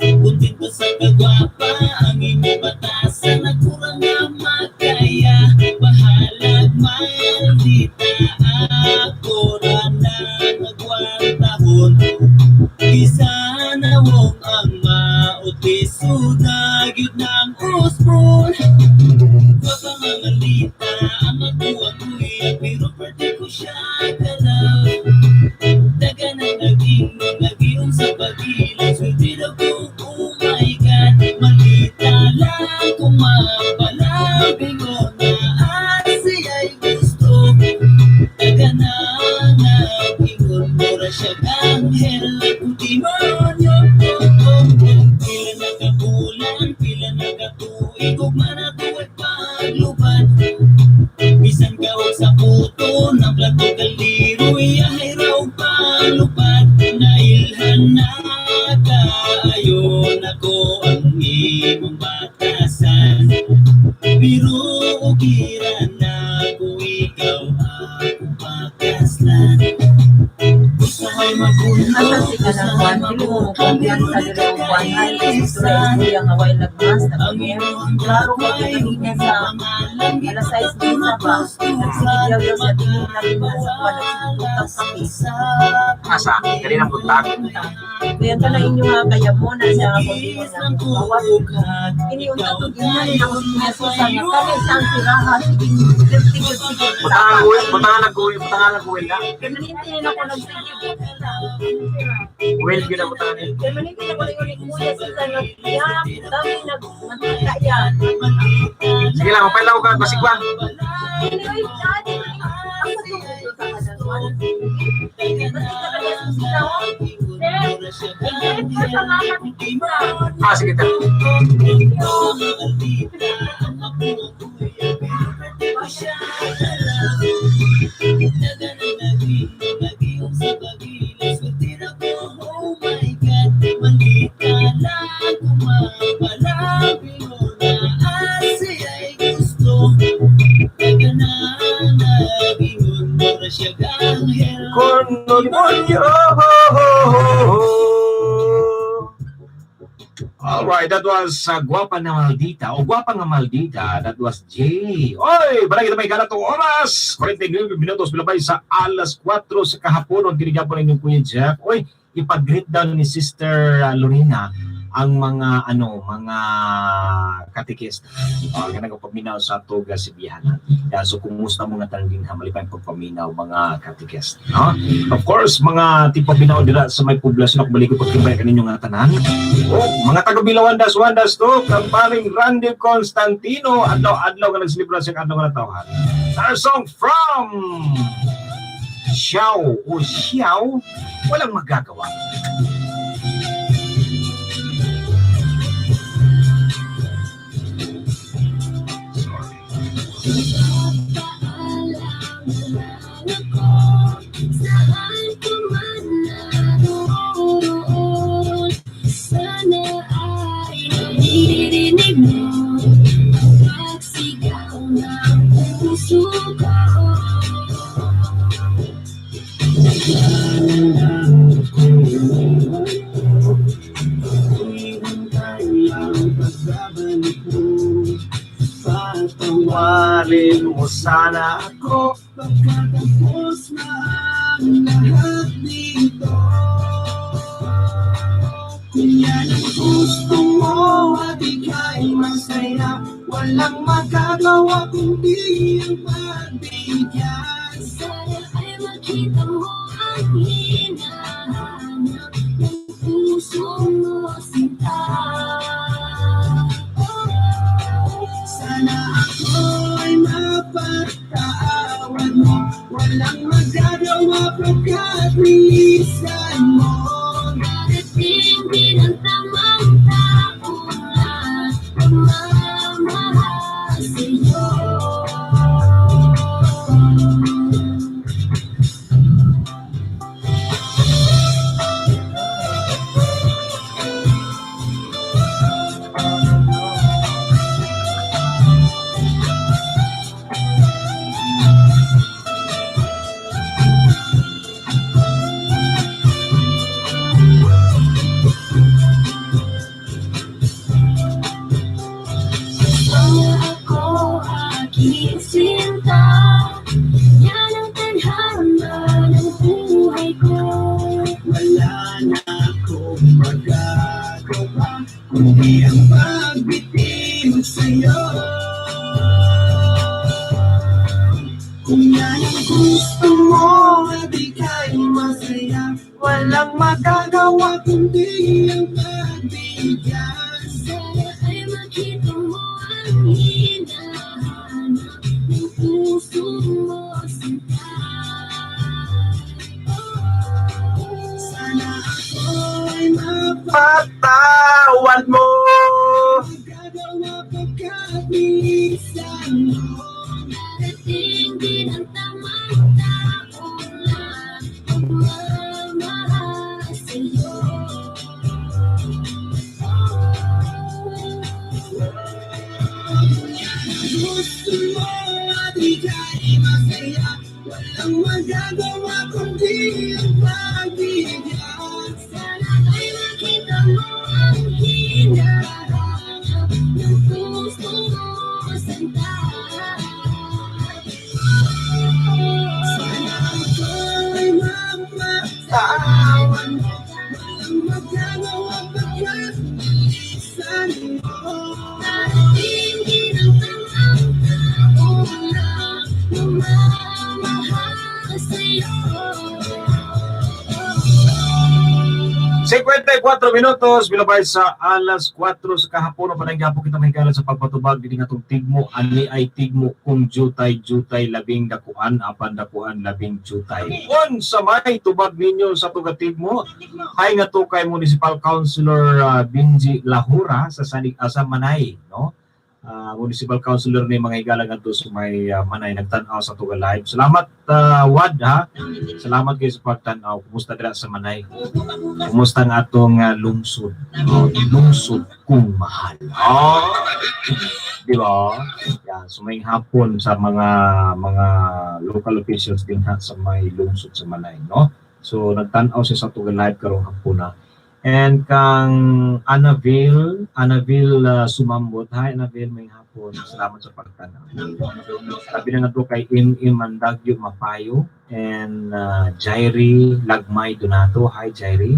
Kontento sa kagwapa, ang imong batasan, nagkurang nga makaya. Bahalag maldita, ako ra na nagwantahon. Gisanawong ang mauti, suda, gyud ng usbon. Gwapa nga malita, ang makuha kuya, pero pwede ko siya galaw. Daga ng naging nagiyong sa pagilong, swerte daw ko, oh my God. Malita lang kung mapalabing ko na siya'y gusto. Daga na nag-ingon, mura siya kanghel, kung di man yun. Pila na kabulan, pila na katuig, ugma na tuwa'y paglubad. Bisan ka og sa puto, ng plato kaliro, iyahay raw palupad. Nailhan na kaayo nako ang imong batasan. Pero ukira na ko ikaw akong pakaslan. Gusto ko'y Asa si kanang kwan, dili mo mo kumpiyansa diri og kwan ay kasi sila istorya nga way nagmas na klaro ko kanina sa alas 6 misa ba nagsigigyaw sa tingin na sa kwan nagsigitutang kape. Asa, kaninang buntag. Kaya ka na inyo nga kaya mo na siya nga kung di mo na bawas. Ini unta to ginhan na ko si Susan nga kani sa ang tiraha sige sige sige. Butangan will, butangan nag-will, butangan nag-will na. Permanente na ako nagsigig. Will gyud ang butangan ni. Permanente na ko lingon ni Kuya Susan nga ya dami nag nagkita ya. Sige lang, mapailaw ka basigwan. Anyway, dati ang sa sa kanang Basta ka kaya sa Sir, i-greet ko sa mga katikista. Ah, sige ta. Thank you. All right, that was Guapa na Maldita o Guapa nga Maldita. That was Jay. Oy, barang ito may ganatong oras. 49 minutos bilabay sa alas 4 sa kahapon. Ang kinigyan po ninyong Kuya Jeff. Oy, ipag-greet daw ni Sister Lorena ang mga ano, mga katikista. Oh, nga nagpaminaw sa Toga Sibihanan. Yeah, so kumusta mo nga tanan din ha malipay pagpaminaw mga katikista, no? Of course, mga tipaminaw dira sa may poblasyon ako balikod pagtibay kaninyo nga tanan. Oh, mga taga Bilawan das Wandas to, kamparing Randy Constantino, adlaw-adlaw nga nagselebra siyang adlaw nga natawhan. Our song from Xiao o Xiao, walang magagawa. Saan ka man naroroon, sana ay naririnig mo ang pagsigaw ng puso ko. Patawarin mo sana ako. Pagkatapos na ang lahat dito, kung yan ang gusto mo at ika'y masaya, walang magagawa kundi ang pagbigyan. Sana ay makita mo ang hinahanap ng puso mo, sinta. Sana ako'y mapagkaawad mo, walang magagawa pagkat nilisan mo. Darating din ang tamang tao na magmamahal sa'yo. Sana ako aking sinta, yan ang tadhana ng buhay ko. Wala na akong magagawa kundi ang pagbitin sa'yo. Kung yan ang gusto mo at ika'y masaya, walang magagawa kundi ang pagbigyan. Sana ay makita mo ang hinahanap ng puso mo, sinta. Sana ako'y Patawad mo. mapagagawa pagkat nilisan mo. Darating din ang tamang tao na magmamahal sa'yo. Gusto mo at ika'y masaya, Walang magagawa kundi ang pagbigyan. Sana ay makita mo ang hinahanap ng puso mo, sinta. Sana ako'y mapatawad mo. Walang magagawa pagkat nalisan mo. Darating din ang tamang tao lang na mamahal sa'yo. 54 minutos milabay sa alas 4 sa kahapon, pa gyapon kita mahigala sa pagpatubag dinhi atong tigmo. Ani ay tigmo kung jutay, jutay labing dakuan apan dakuan labing jutay. Unsa may tubag ninyo sa tuga tigmo? Hay nga to kay Municipal Councilor Binji Lahura sa Sanig, sa Manay, no? Municipal Councilor ni, mga higala, ngadto sa may Manay, nagtan-aw sa tuga live. Salamat, Wad, ha. Salamat kayo sa pagtan-aw. Kumusta dira sa Manay? Kumusta ang atong lungsod? Oh, lungsod kung mahal. Oh, di ba? Yan, so may hapon sa mga local officials din ha sa may lungsod sa Manay, no? So nagtan-aw siya sa tuga live karong hapon na. And kang Annaville, Annaville Sumambot. Hi, Annaville, may hapon. Salamat sa pagtanaw. Sabi na nga kay M.M. Mandagyo Mapayo and Jairi Lagmay Donato. Hi, Jairi.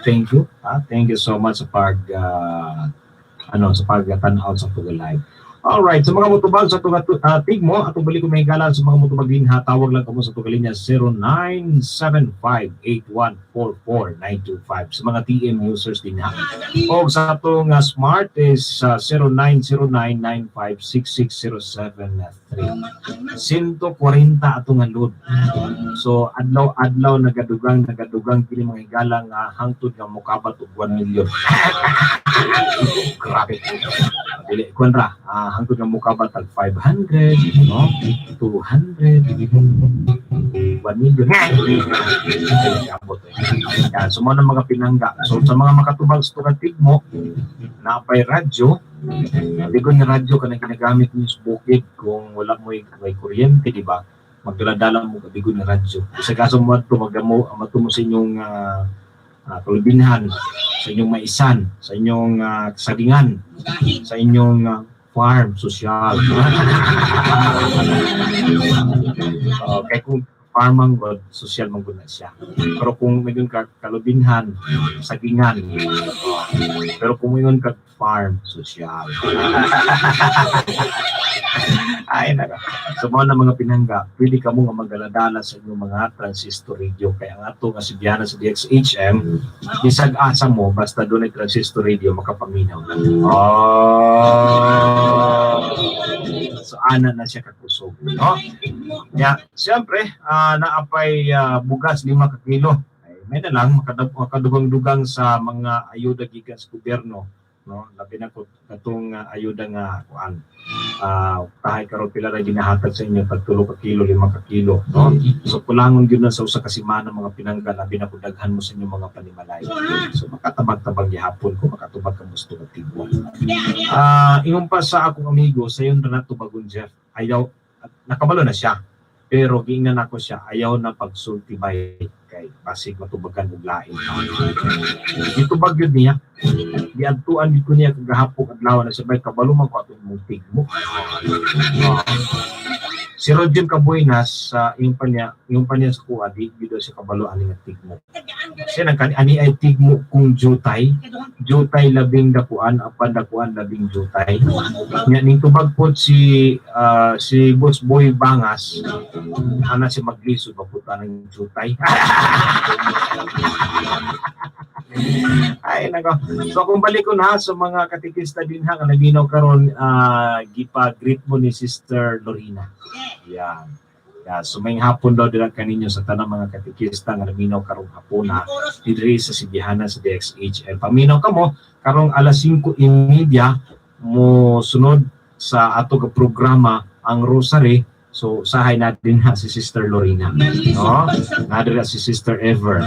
Thank you. Ah, thank you so much sa pag ano sa pagtanaw sa tuga live. Alright, sa mga mutubag sa tuga tigmo, atong balik ko may gala sa mga mutubag din ha, tawag lang kamo sa tuga linya 0975-8144-925 sa mga TM users din ha. O sa atong Smart is 0909-9566073. 140 atong nga load. So adlaw-adlaw nagadugang nagadugang kini, mga higala, nga hangtod nga mokabat og 1 million. Grabe. Dili kun ra, hangtod nga mokabat og 500, no? 200, 1 million. Ay, abot eh. Yan, so mga mga pinangga. So sa mga makatubag sa tukang tigmo, napay radyo, ligon nga radyo kanang ginagamit niyo sa bukid kung wala mo may kuryente, di ba? Magdala-dala mo kabigon nga radyo. Sa kaso mo adto magdamo mato mo sa inyong kulubinhan, sa inyong maisan, sa inyong sagingan, sa inyong farm social. Okay, kung farm man god, social man gud na siya. Pero kung mayon ka kalubinhan, sagingan, pero kung mayon ka farm social. Ay, naka. So mga na mga pinangga, pwede ka mo nga magdala-dala sa inyong mga transistor radio. Kaya nga ato nga sibyana sa DXHM, bisag asa mo, basta doon ay transistor radio, makapaminaw na. Oh! So ana na siya kakusog. No? Ya, siyempre, naapay bugas 5 ka kilo. Ay, may na lang makadugang-dugang sa mga ayuda gikan sa gobyerno, no? Labi na ko katong ayuda nga kuan. Tahay karon pila ra ginahatag sa inyo, tag 3 ka kilo, 5 ka kilo, no? So kulangon gyud na sa 1 ka semana, mga pinangga, labi na kung daghan mo sa inyong mga panimalay. So makatabag-tabag gihapon ko makatubag ka gusto nga tigwa. Ingon pa sa akong amigo, sayon ra nato bagon Jeff. Ayaw at nakabalo na siya. Pero giingnan ako siya, ayaw na pagsulti bay kay basig matubagan og lain. Gitubag yun niya. Giadtuan gid ko niya kagahapon adlaw na sabay kabalo man ko atong imong tigmo. Si Rodjim Cabuenas sa yung pa niya sa kuha, di gyud daw siya kabalo ani nga tigmo. Siya nang kani ani ay tigmo kung jutay, jutay labing dakuan apan dakuan labing jutay. Nya ning tubag pod si Boss Boy Bangas, ana si maglisod maputa ng jutay. Ay nako. So kung balik ko na sa mga katikista din ha nga naminaw karon, gipa-greet mo ni Sister Lorena. Yan. Yeah, so may hapon daw dira kaninyo sa tanang mga katikista nga naminaw karong hapona diri sa Sibihanan sa DXHL. Paminaw kamo karong alas 5:30 mo sunod sa ato ka programa ang Rosary. So sahay na din ha si Sister Lorena. No? Nadira si Sister Ever.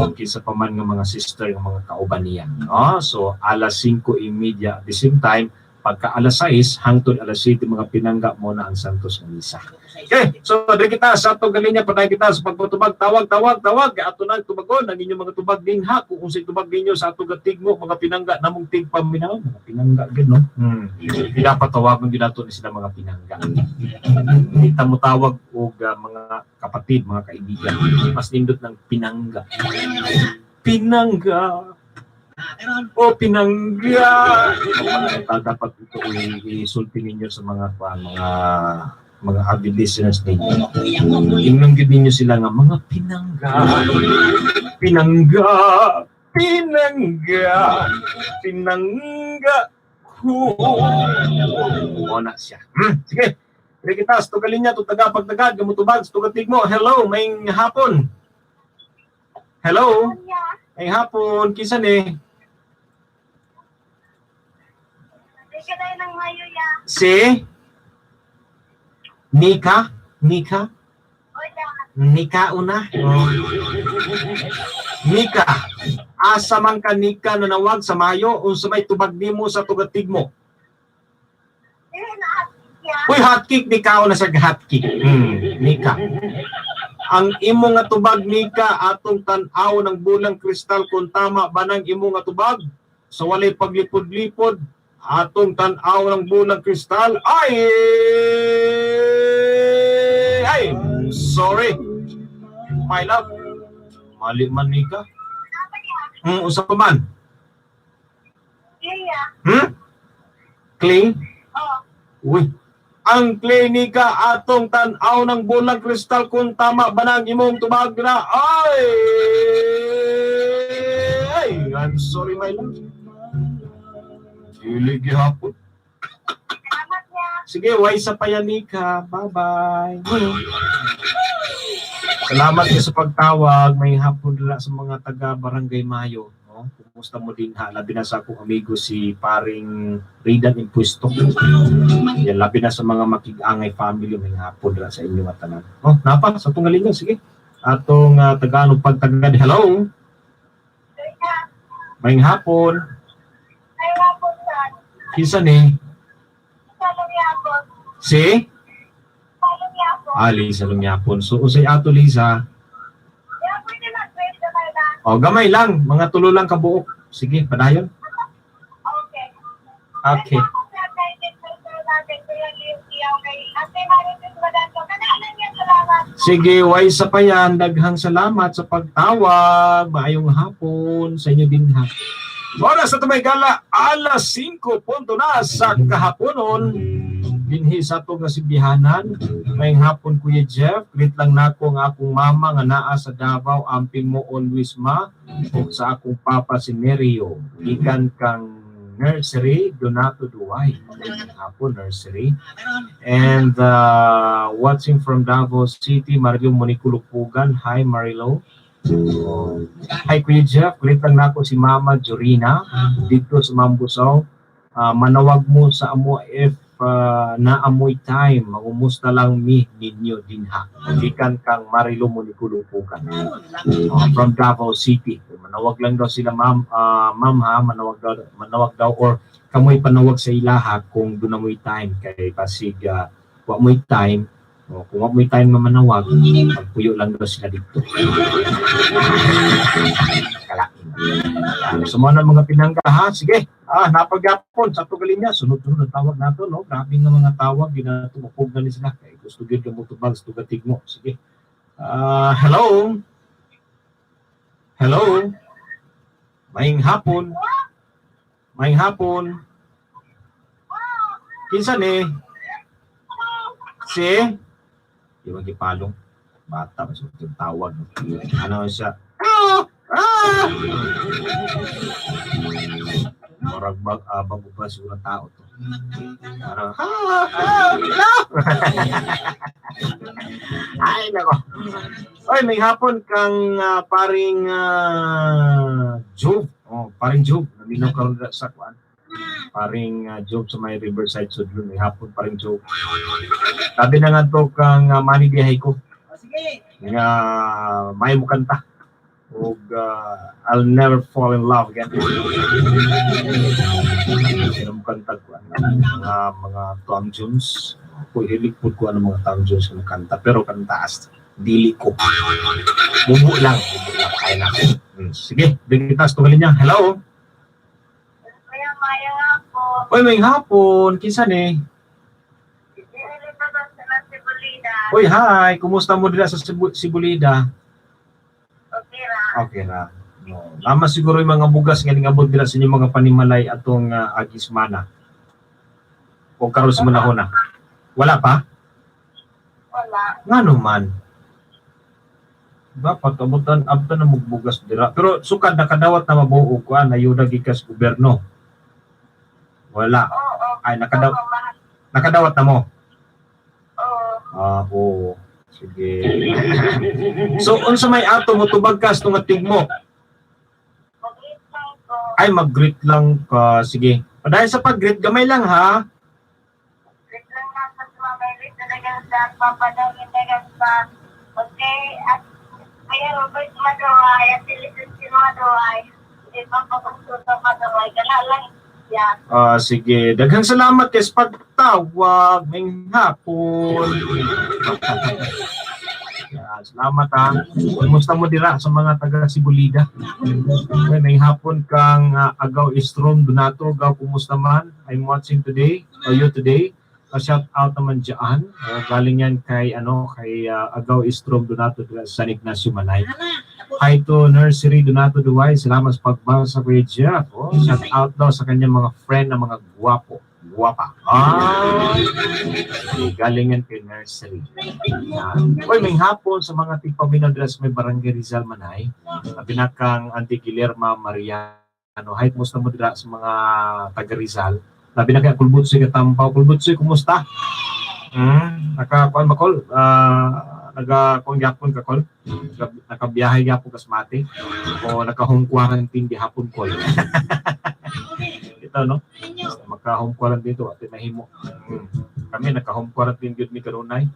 Okay sa paman nga mga sister nga mga kauban niya. No? So alas 5:30 at the same time Pagka alas 6 hangtod alas 7, mga pinangga, mo na ang Santos nga Misa. Okay, so diri kita sa atong galinya, padayon kita sa pagpatubag, tawag, tawag, tawag, ato nang tubagon ang inyong mga tubag dinha kung unsay tubag ninyo sa atong tigmo, mga pinangga namong tigpaminaw, mga pinangga gid, no. Di dapat tawagon gyud nato ni sila mga pinangga. Hindi ta mo tawag og mga kapatid, mga kaibigan. Mas nindot ng pinangga. Pinangga. O pinangga. Dapat ito isulti ninyo sa mga kuan, mga avid listeners ninyo. Ingnon gyud ninyo sila nga mga pinangga. Pinangga. Pinangga. Pinangga ko. Mo na siya. Sige. Diri kita sa tugalin niya, tutaga pagtagad, gamutubag, sa tugatig mo. Hello, may hapon. Hello, may hapon. Kinsa ni? Hindi ka tayo ng mayo ya. Si? Nika? Nika? Ola. Nika una? Oh. Nika. Asa man ka, Nika, nanawag sa Mayo, unsa may tubag nimo sa tugatig mo? Hindi na ya. Uy, hot cake, Nika, una sa hot cake. Nika. Ang imo nga tubag, Nika, atong tan-aw ng bulang kristal kung tama ba nang imo nga tubag sa walay paglipod-lipod, atong tan-aw ng bulang kristal ay, sorry, my love, mali man, Nika. Usa pa man. Iya. Clay. Oh. Uy, ang klinika, atong tan-aw ng bulang kristal kung tama ba nang imong tubag na ay, I'm sorry, my love, dili gihapon. Salamat ya. Sige, way sa payanika. Bye-bye. Salamat sa pagtawag. May hapon dala sa mga taga Barangay Mayo. No? Kumusta mo din ha? Labi na sa akong amigo si paring Ridan Impuesto. Yan, labi na sa mga makig-angay family. May hapon dala sa inyo nga tanan. Oh, napa sa itong galingan. Sige. Atong taga pagtagad. Hello. May hapon. Ay, hapon sa. Kinsa ni? Sa Lungyapon. Si? Sa Lungyapon. Ah, Lisa Lungyapon. So, usay ato, Lisa. Ya, pwede mag-wait na kayo na. O, gamay lang. Mga tulo lang kabuok. Sige, padayon. Okay. Okay. Sige, way sa payan. Daghang salamat sa pagtawag. Maayong hapon sa inyo din ha. Oras na tumay gala, alas 5 punto na sa kahaponon. Dinhi sa ato nga sibihanan. Maayong hapon, Kuya Jeff. Greet lang nako ang akong mama nga naa sa Davao. Amping mo always, ma. O sa akong papa si Nerio. Gikan kang Nursery Donato Duay. Maayong hapon, Nursery. And watching from Davao City, Mario Monico Lupugan. Hi, Marilo. Oh. Hi, Kuya Jeff. Greet lang nako si Mama Jorina dito sa Mambusaw. Manawag mo sa amo if naamoy time. Mangumusta lang mi ninyo dinha. Gikan kang Marilo Monico Lupugan. Oh, from Davao City. Manawag lang daw sila, ma'am, ma'am ha, manawag daw or kamoy panawag sa ilaha kung doon na mo'y time kay basig wa mo'y time o kung wa mo'y time nga manawag, magpuyo lang daw sila dito. Kalain. So mo na, mga pinangga ha, sige. Ah, napagyapon sa tugalin niya, sunod-sunod ang tawag nato, no? Grabe nga mga tawag, ginatumupog na ni sila kay gusto gyud nga motubag sa tugatig mo. Sige. Ah, hello. Hello. Maayong hapon. Maayong hapon. Kinsa ni? Si? Di ba gipalong? Bata, mas yung tawag. Ano siya? Ah! Ah! Murag bago pa siguro tao to. Ano? Ah! Ah! Ah! Ay, nako. Oy, may hapon kang paring Job. Oh, paring Job. Naminaw karon sa kuan. Paring Job sa may Riverside Sudlon. May hapon, paring Job. Sabi na nga to kang Manny Dihay ko. Sige. Nga may mo kanta. Ug I'll Never Fall in Love Again. Kanta ko ano, mga Tom Jones. Ako hilig pud ko ano mga Tom Jones nga kanta, pero kantaas dili ko. Bubo lang, bubo lang kaya na ako. Sige, bigyan kita sa niya. Hello. Maya maya nga po. Oy, may hapon. Kinsa ni? Elizabeth na si Bolida. Oy, hi. Kumusta mo dira sa Sibulida? Okay ra. Okay ra. No. Lama siguro yung mga bugas nga ningabot dira sa inyong mga panimalay atong agismana. O karon sa manahon na. Wala pa? Wala. Ngano man? Dapat abutan abtan na mugbugas dira. Pero sukad nakadawat na mabuo ko ayuda gikas gobyerno. Wala. Oo. Ay, Oo, mahal. nakadawat na mo. Oo. Ah, oo. Sige. So unsa may ato mo tubag ka sa tunga tigmo? Mag-greet lang ko. Ay, mag-greet lang ka. Sige. Dahil sa pag-greet, gamay lang ha. Greet lang na sa mga Liz talagang sa papadawin dagang sa okay at Kuya Robert Maduay at si Liz si Maduay. Di ba pagkusunod Maduay? Gana lang siya. Ah, sige. Daghang salamat kay sa pagtawag. Ngayong hapon. Yan, salamat ha. Kumusta mo dira sa mga taga Sibulida? Okay, may hapon kang Agaw Istrom Donato. Gaw, kumusta man? I'm watching today, or you today. Shout out naman dyan. Galing yan kay, ano, kay Agaw Istrom Donato dira sa San Ignacio Manay. Hi to Nursery Donato Duway. Salamat sa pagbasa, Kuya Jeff. Oh, shout out daw sa kanyang mga friend na mga guwapo. Guwapa. Ah, galing yan kay Nursery. Yan. Uy, may hapon sa mga tigpaminaw dira sa may Barangay Rizal Manay. Labi na kang Auntie Guillerma Mariano. Hi, kumusta mo dira sa mga taga Rizal? Labi na kay Kulbutsoy Katampaw. Kulbutsoy, kumusta? Naka kuan ba kol? Ah, naga kuan gyapon ka kol? Nakabiyahe gyapon ka sa Mati? O naka home quarantine gihapon kol? Ito no? Basta maka home quarantine to ate mahimo. Kami naka home quarantine gyud mi kanunay.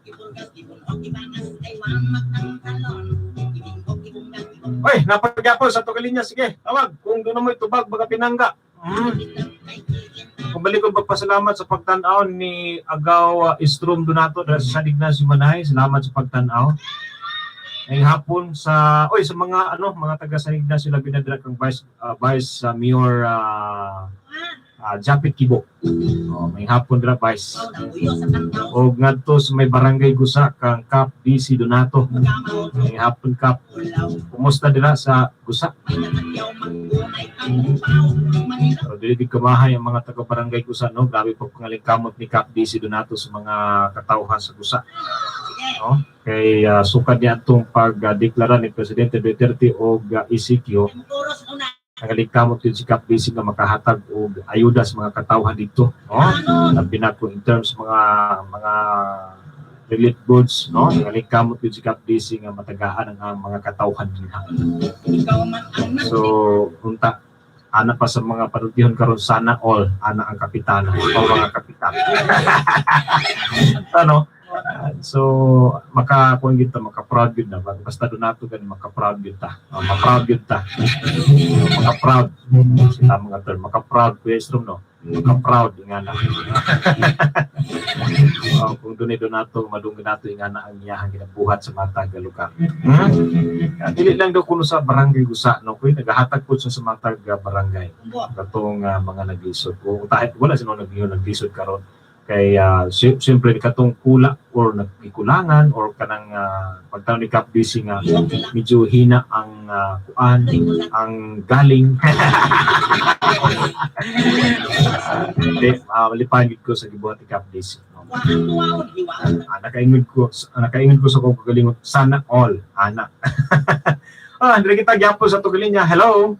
Oy, napagyapon sa tugalin niya. Sige, tawag. Kung doon mo itubag, baga pinangga. Kung balik ko magpasalamat sa pagtanaw ni Agaw Istrom Donato dahil sa San Ignacio Manay. Salamat sa pagtanaw. Ngayong hapon sa oy sa mga ano mga taga San Ignacio, labi na dira kang Vice Mayor Japet Kibo. Oh, may hapon dira, Vice. O ngadto sa may Barangay Gusa kang Kap DC Donato. May hapon, Kap. Kumusta dira sa Gusa? Pero dili gid kamahay ang mga taga Barangay Gusa, no. Grabe po pangalingkamot ni Kap DC Donato sa mga katawhan sa Gusa. No? Kay sukad niya atong pagdeklara ni Presidente Duterte og ECQ, nangalingkamot yun si Kap DC nga makahatag og ayuda sa mga katawhan dito, no? Labi na ko in terms mga relief goods, no? Nangalingkamot yun si Kap DC nga matagaan ang mga katawhan dinha. So, unta ana pa sa mga panultihon karon, sana all ana ang kapitana o mga kapitan. Ano? So maka kuan gyud ta, maka proud gyud na basta donato gani, maka proud gyud ta. Maka proud gyud ta. Maka proud sa mga term, maka proud, Kuya Strom, no? Maka proud nga na. Kung dunay donato, madunggan nato nga na ang iyahang ginabuhat sa matag lugar. Dili lang daw kuno sa Barangay Gusa, no, kuy nagahatag pud sa matag barangay katong mga naglisod. Kung tahit wala sino naglisod naglisod karon kay siyempre katong kula or nagikulangan or kanang pagtaon ni Kap DC nga medyo hina ang kuan ang galing. Hindi, malipahan gid ko sa gibuhat ni Kap DC, no? Nakaingon ko sa akong kagalingon, sana all ana. Andre kita gyapon sa tugalin niya. Hello.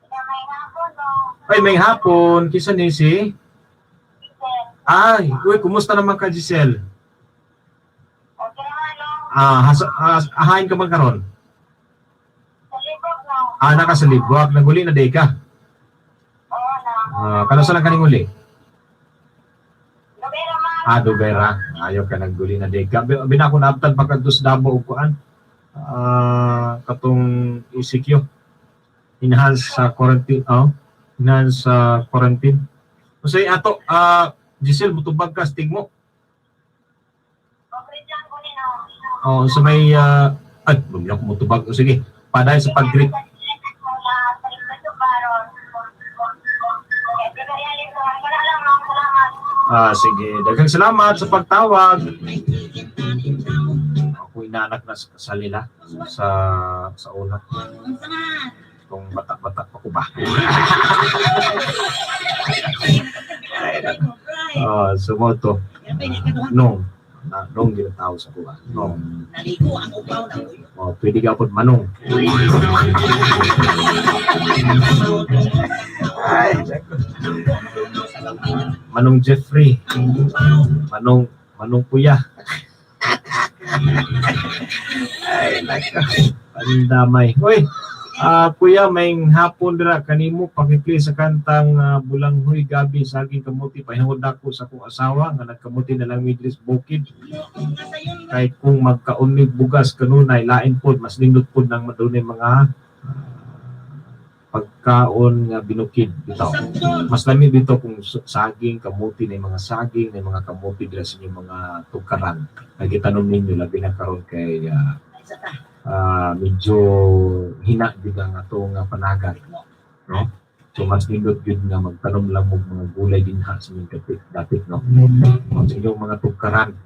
May hapon, no? Ay, may hapon. Kisa ni si? Ay, uy, kumusta naman ka, Giselle? Okay naman, no? Ah, hain ka man karon? Sa libog, no? Ah, naka sa libwak. Naguli na day ka. Oo, na. Ah, kano sa lang kaning uli? Gabi naman. Ah, dugay ra. Ayaw ka nagguli na day ka. Binako naabtan pa kadto sa Davao og kuan. Katong ECQ. Enhance sa quarantine, oh. Enhance sa quarantine. Kasi ato, Giselle, mutubag ka stigmo. Okay, dyan ko nino. Oh, sa may ay, bumili ako mutubag. O sige, paday sa pag-greet. Ah, sige. Daghang salamat sa pagtawag. Ako inaanak na sa salila sa una. Kung bata-bata pa ko ba. Ah, so mo to. Nong na nong ginatawag sa kuha. Nong. Naligo ang upaw na uyo. Oh, pwede ka pod manong. Ay, Manong Jeffrey. Manong Manong Kuya. Ay, nako. Pandamay. Uy, kuya, may hapon dira kanimo pakipli sa kantang Bulanghoy Gabi saging kamuti pahingod nako sa akong asawa nga nagkamuti na lang mi diri sa bukid kay kung magkaon mig bugas kanunay lain pod mas nindot pod nang madunay mga pagkaon nga binukid bitaw mas lami dito kung saging kamuti na mga saging na mga kamuti dira sa inyong mga tukaran nagitanom ninyo labi na karon kay medyo hina gyud ang atong panagat, no? So mas nindot gyud nga magtanom lang og mga gulay dinha sa inyong dapit dapit, no? O, sa inyong mga tukaran,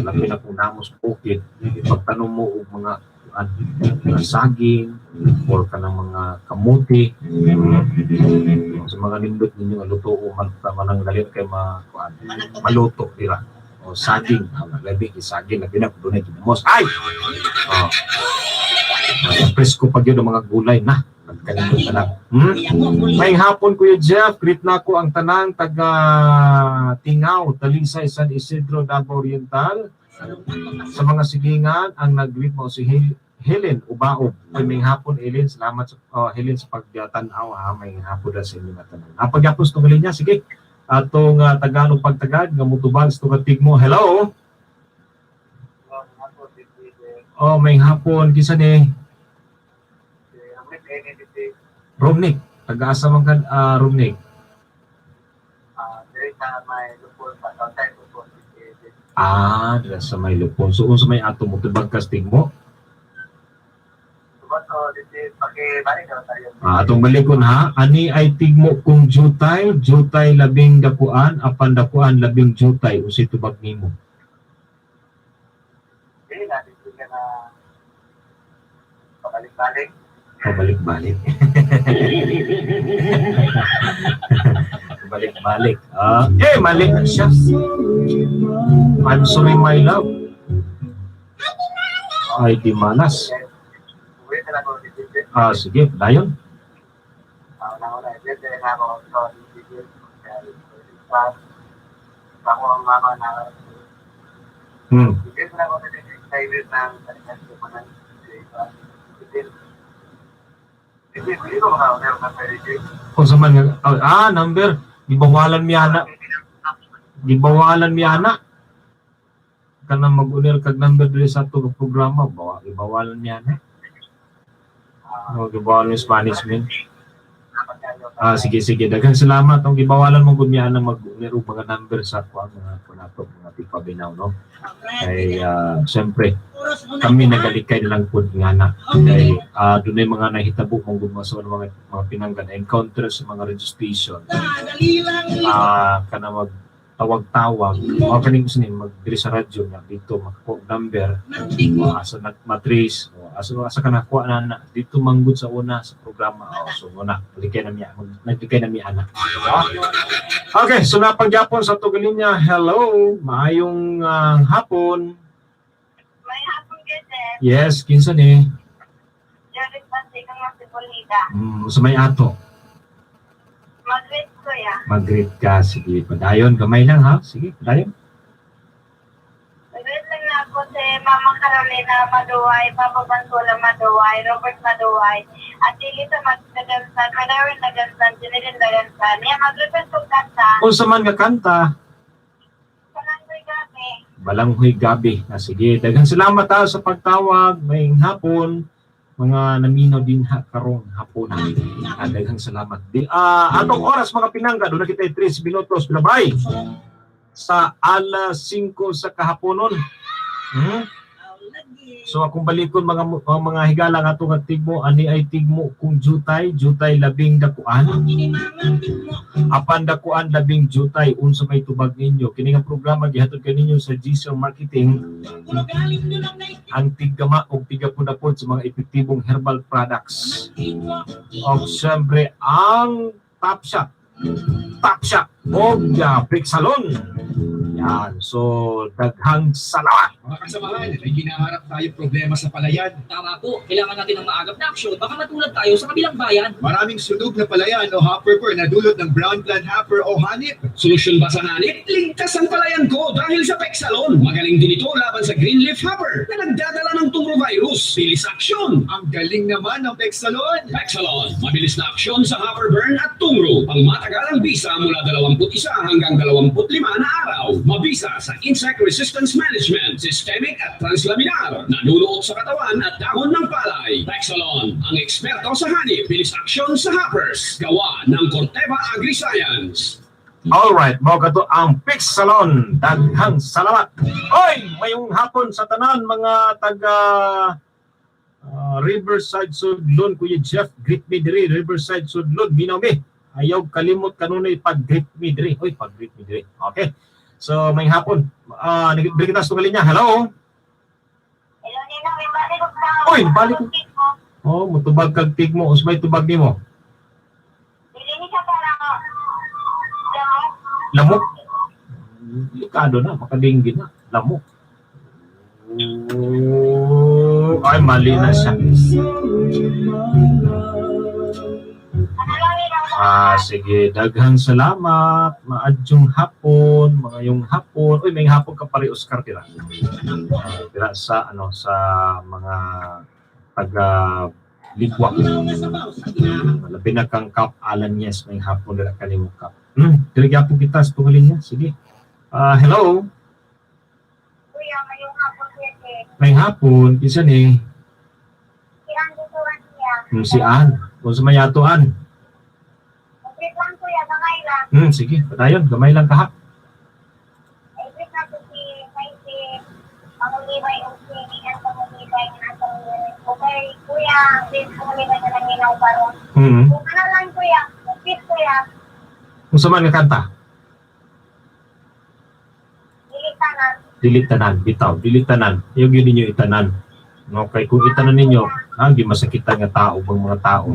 labi na kung namos bukid, pagtanom mo og mga mga saging or kanang mga kamuti sa mga nindot ninyo nga luto o man manang dali kay ma kuan maluto dira o saging, labi kay saging, labi na kung dunay ginamos ay, oh. Presko pa gyud ang mga gulay na nagkanindot na lang. May hapon, Kuya Jeff, greet na ko ang tanang taga Tingaw, Talisay, San Isidro, Davao Oriental. Sa mga silingan, ang nag-greet mo si Helen Ubaob. Uy, may hapon, Helen. Salamat sa Helen sa pagtanaw ha. May hapon na sa inyo nga tanan. Pagyapos tong linya, sige. Atong Tagalog pagtagad nga mutubag sa tugad mo. Hello. Oh, may hapon kinsa ni? Romnick. Taga-asa man ka, Romnick? Ah, dira sa may lupon. So, unsa may ato mo tubag ka mo? Ah, atong balikon ha. Ani ay tigmo kung jutay, jutay labing dakuan, apan dakuan labing jutay unsay tubag nimo? Pabalik-balik. Pabalik-balik. Ah, eh mali na siya. I'm sorry, my love. Ay di manas. Ah, sige, dayon. Kung sa man nga number gibawalan mi ana. Gibawalan mi ana. Kanang mag-unir kag number diri sa ato nga programa, bawa gibawalan mi ana. No, gibawalan sa management. Ah, sige, sige. Daghang salamat. Ang gibawalan mo gud mi ana mag-unir og mga number sa kuan mga kunato mga tipabinaw, no? Kay siyempre kami nagalikay na lang pud nga na. Kay dunay mga nahitabo mong gud sa mga pinangga na encounter sa mga registration. Kana mag tawag-tawag o kaning gusto ni mag diri sa radyo nga dito makakuha og number o asa nag matrace o asa ka nakuha na, na dito manggod sa una sa programa o so muna likay na miya naglikay na miya ana. Okay, so napagyapon sa tugal linya. Hello, maayong hapon. May hapon kayo, Jeff. Yes, kinsa ni? Jerry Pansigang ng Sibulida. Sa may ato. Mag-greet kuya. Mag-greet ka, sige, padayon gamay lang ha, sige, padayon. Mag-greet lang na ako si Mama Carolina Maduay, Papa Bantula Maduay, Robert Maduay, at Lisa Magdagansan, Manawin Dagansan, Jeneline Dagansan. Yan, mag-request kong kanta. Unsa man nga kanta? Pananggoy gabi. Balanghoy Gabi. Ah, sige, daghang salamat ha sa pagtawag. May hapon mga naminaw din ha karong hapon. Ah, daghang salamat. Di, atong oras, mga pinangga, doon na kita 3 minutos bilabay sa alas 5 sa kahaponon. So akong balikon, mga higala, nga atong tigmo, ani ay tigmo kung jutay, jutay labing dakuan. Apan dakuan labing jutay, unsa may tubag ninyo? Kini nga programa gihatod kaninyo sa GCR Marketing, ang tiggama og tigapundapod sa mga epektibong herbal products. Og syempre ang Top Shop. Top Shop og Salon. Yan. So daghang salamat. Mga kasamahan, may ginaharap tayong problema sa palayan. Tama po, kailangan natin ng maagap na aksyon. Baka matulad tayo sa kabilang bayan. Maraming sunog na palayan o hopper burn na dulot ng brown plant hopper o hanip. Solusyon ba sa hanip? Ligtas ang palayan ko dahil sa Pexalon. Magaling din ito laban sa green leaf hopper na nagdadala ng tungro virus. Bilis aksyon! Ang galing naman ng Pexalon! Pexalon, mabilis na aksyon sa hopper burn at tungro. Pangmatagalang bisa mula 21 hanggang 25 na araw. Mabisa sa insect resistance management, systemic at translaminar. Nanunuot sa katawan at dahon ng palay. Pexalon, ang eksperto sa hanip. Bilis aksyon sa hoppers. Gawa ng Corteva AgriScience. Alright, mao kato ang Pix Salon. Daghang salamat. Oy, mayong hapon sa tanan mga taga Riverside Sudlon. Kuya Jeff, greet me diri, Riverside Sudlon. Minaw mi. Ayaw kalimot kanunay pag-greet me diri. Oy, pag-greet me diri. Okay. So, may hapon. Ah, uh, diri kita sa linya. Hello. Hello, Nino. May balik ko sa Uy, balik ko. Oh, mutubag kag tigmo. Unsa may tubag nimo? Dili ni siya parang lamok. Lamok. Delikado na, makadinggi na. Lamok. Oh, ay, mali na siya. Ano lang, Nino? Ah, sige, daghang salamat. Maadyong hapon, mga yung hapon. Uy, may hapon ka pare Oscar tira. Ah, tira sa ano sa mga taga Ligwak. Labi na kang Kap Alan, yes, may hapon dira kanimo, Kap. Diri gyapon kita sa tunga linya. Sige. Ah, hello. Kuya, ngayong hapon, Kuya Jake. May hapon, kinsa ni? Si Ann Gutuan niya. Si Ann. Kung sa mayatuan. Wait lang, kuya, gamay lang. Sige, padayon, gamay lang kaha. Ay, wait na to si Maisi Pangulibay o si Ann Pangulibay nga atong. Okay, kuya, please Pangulibay na lang minaw karon. Kung ano lang, kuya, please, kuya, Kung sa man nga kanta, dili tanan. Dili tanan, bitaw, dili tanan. Yung yun ninyo itanan. No, kay kung itanan ninyo, ang di masakitan nga tao bang mga tao.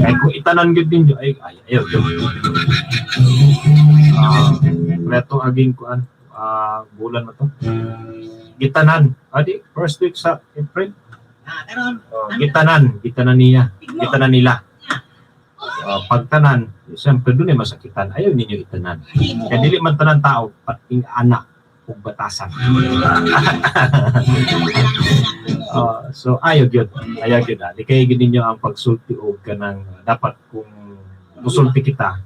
Kay kung itanan gyud ninyo ay ay ayaw gyud. Ah, preto aging kuan, bulan na to. Gitanan, adi first week sa April. Ah, karon, Oh, gitanan, gitanan niya, gitanan nila. Pagtanan, siyempre doon ay masakitan. Ayaw ninyo itanan. Kaya dili man tanan tao, pating anak ug batasan. So ayaw gyud, ayaw gyud. Di kay gyud ninyo ang pagsulti og kanang dapat kung musulti kita,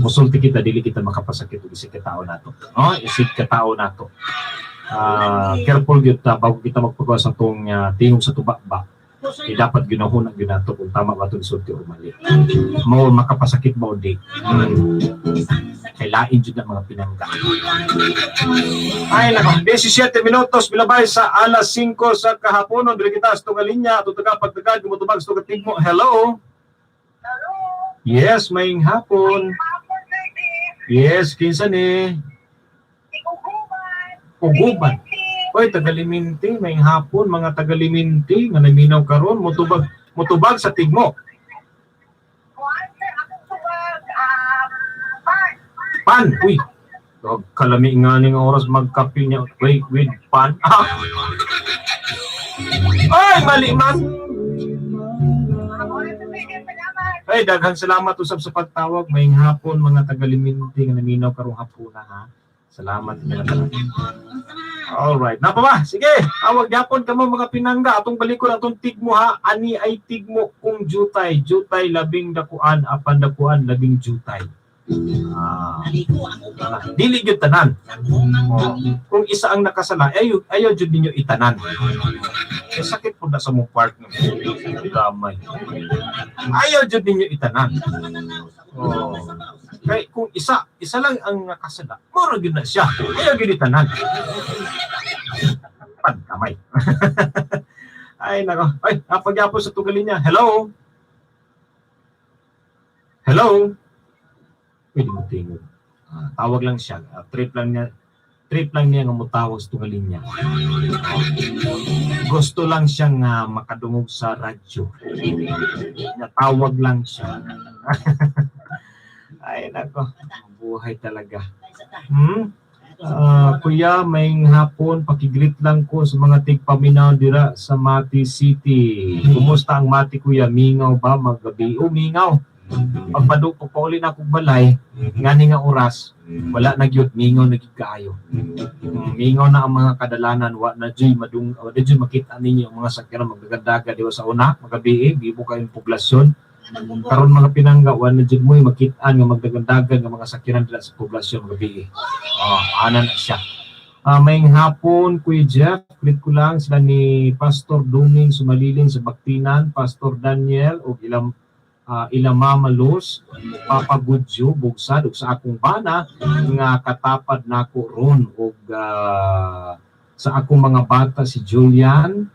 musulti kita dili kita makapasakit og isig ka tao nato. No, isig ka tao nato. Careful gyud ta bago kita magpagawa sa tong tingog sa tuba ba. Eh, dapat ginahuna gyud nato kung tama ba itong sulti o mali. Mo makapasakit ba o di. Kay lain jud na, mga pinangga. Ay nako, 17 minutos bilabay sa alas 5 sa kahaponon. Diri kita sa tunga linya, tutuga pagtagad gumutubag sa tunga tigmo. Hello. Hello. Yes, maying hapon. Hapon, Sir Dave. Yes, kinsa ni? Si Uguban. Uguban. Oy, tagaliminti, maying hapon mga tagaliminti nga naminaw karon, mutubag mutubag sa tigmo. Kuan, sir, akong tubag, pan. Pan. Uy. Dog kalami nga ning oras magkape niya. Wait, with pan. Ah. Ay, mali man. Ako na, Sir Dave, salamat. Ay, daghang salamat usab sa pagtawag. Maying hapon mga tagaliminti nga naminaw karong hapuna ha. Salamat mga tanan. Alright. Napa ba? Sige, awag gyapon kamo, mga pinangga. Atong balikon atong tigmo ha. Ani ay tigmo kung jutay. Jutay labing dakuan, apan dakuan labing jutay. Ah, dili gyud tanan. Oh, kung isa ang nakasala, ayo ayo jud ninyo itanan. Eh, sakit po na sa mong part ng gamay. Ayaw jud ninyo itanan. Oh. Kay kung isa, isa lang ang nakasala, mura gyud na siya. Ayaw gyud itanan. Pagkamay. Ay nako. Ay, napagyapon sa tugalin niya. Hello. Hello. Pwede mo tingog. Ah, tawag lang siya. Ah, trip lang niya. Trip lang niya nga mutawag sa tugalin niya. Gusto lang siyang makadungog sa radyo. Natawag lang siya. Ay nako, buhay talaga. Hmm? Ah, kuya, may hapon, pakigreet lang ko sa mga tigpaminaw dira sa Mati City. Kumusta ang Mati, kuya? Mingaw ba magabi? O, mingaw. Pagpadug pagpauli na akong balay, ngani nga oras, wala na gyud, mingaw na gyud kaayo. Mingaw na ang mga kadalanan, wa na jud madung wa na jud makita ninyo ang mga sakyanan magdagandaga di ba sa una, magabi eh, bibo kayong poblasyon. Karon mga pinangga, wa na jud mo'y makit-an nga magdagandagan nga mga sakyanan dira sa poblasyon magabi eh. Oh, ana na siya. Ah, may hapon, Kuya Jeff. Ulit ko lang sila ni Pastor Duming Sumaliling sa Baktinan, Pastor Daniel ug ilang ilang Mama Luz, Papa Gudyo, Bugsad ug sa akong bana nga katapad nako ron ug sa akong mga bata si Julian,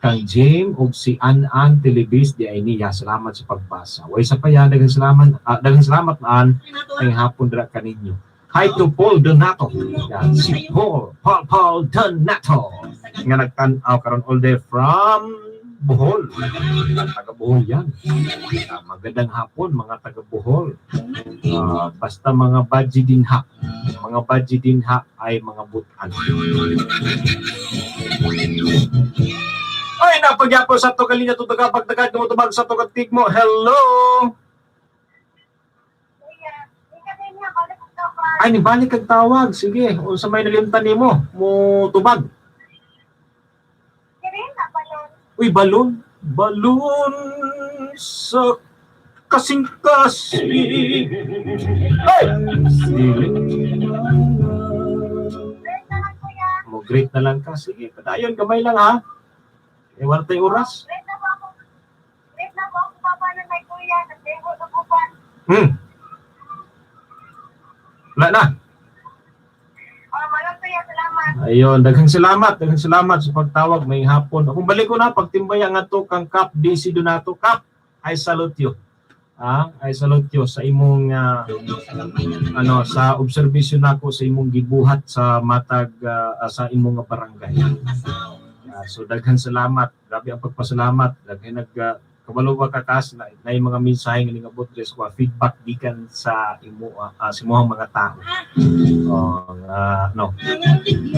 kang James ug si An-An Telebis di ay niya. Salamat sa pagbasa. Way sa pa yan, daghang salamat an ay hapon dira kaninyo. Hi to Paul Donato. Yan, si Paul Donato nga nagtan-aw karon all day from Bohol. Taga Bohol yan. Ah, magandang hapon mga taga Bohol. Ah, basta mga badji dinha. Mga badji dinha ay mga butan. Ay, napagyapon sa to kalinya to tagapagdagad mo tubag sa to tigmo. Hello. Kuya, di ka din niya, balik ko ka. Ay, nibalik kag tawag. Sige, unsa may nalimtan nimo? Mo tubag. Sirena, balon. Uy, balon. Balon sa kasing-kasing. Ay! Dili. Great na lang, kuya. Mo great na lang ka. Sige, padayon gamay lang ha. Eh, wala tayong oras. Great na po ako. Great na po ako, papa na may kuya. Nagdego na po pa. Wala na. Oh, malang kuya, salamat. Ayun, daghang salamat, daghang salamat sa pagtawag may hapon. Kung balik ko na pagtimbaya nga to kang Kap DC Donato Kap, I salute you. Ah, I salute you sa imong ano sa obserbasyon nako sa imong gibuhat sa matag sa imong nga barangay. Ah, so daghang salamat, grabe ang pagpasalamat, daghan nag kabalo ba ka kas na, na yung mga mensahe nga ningabot diri sa kuha, feedback gikan sa imo sa imong mga tao. Oh, nga no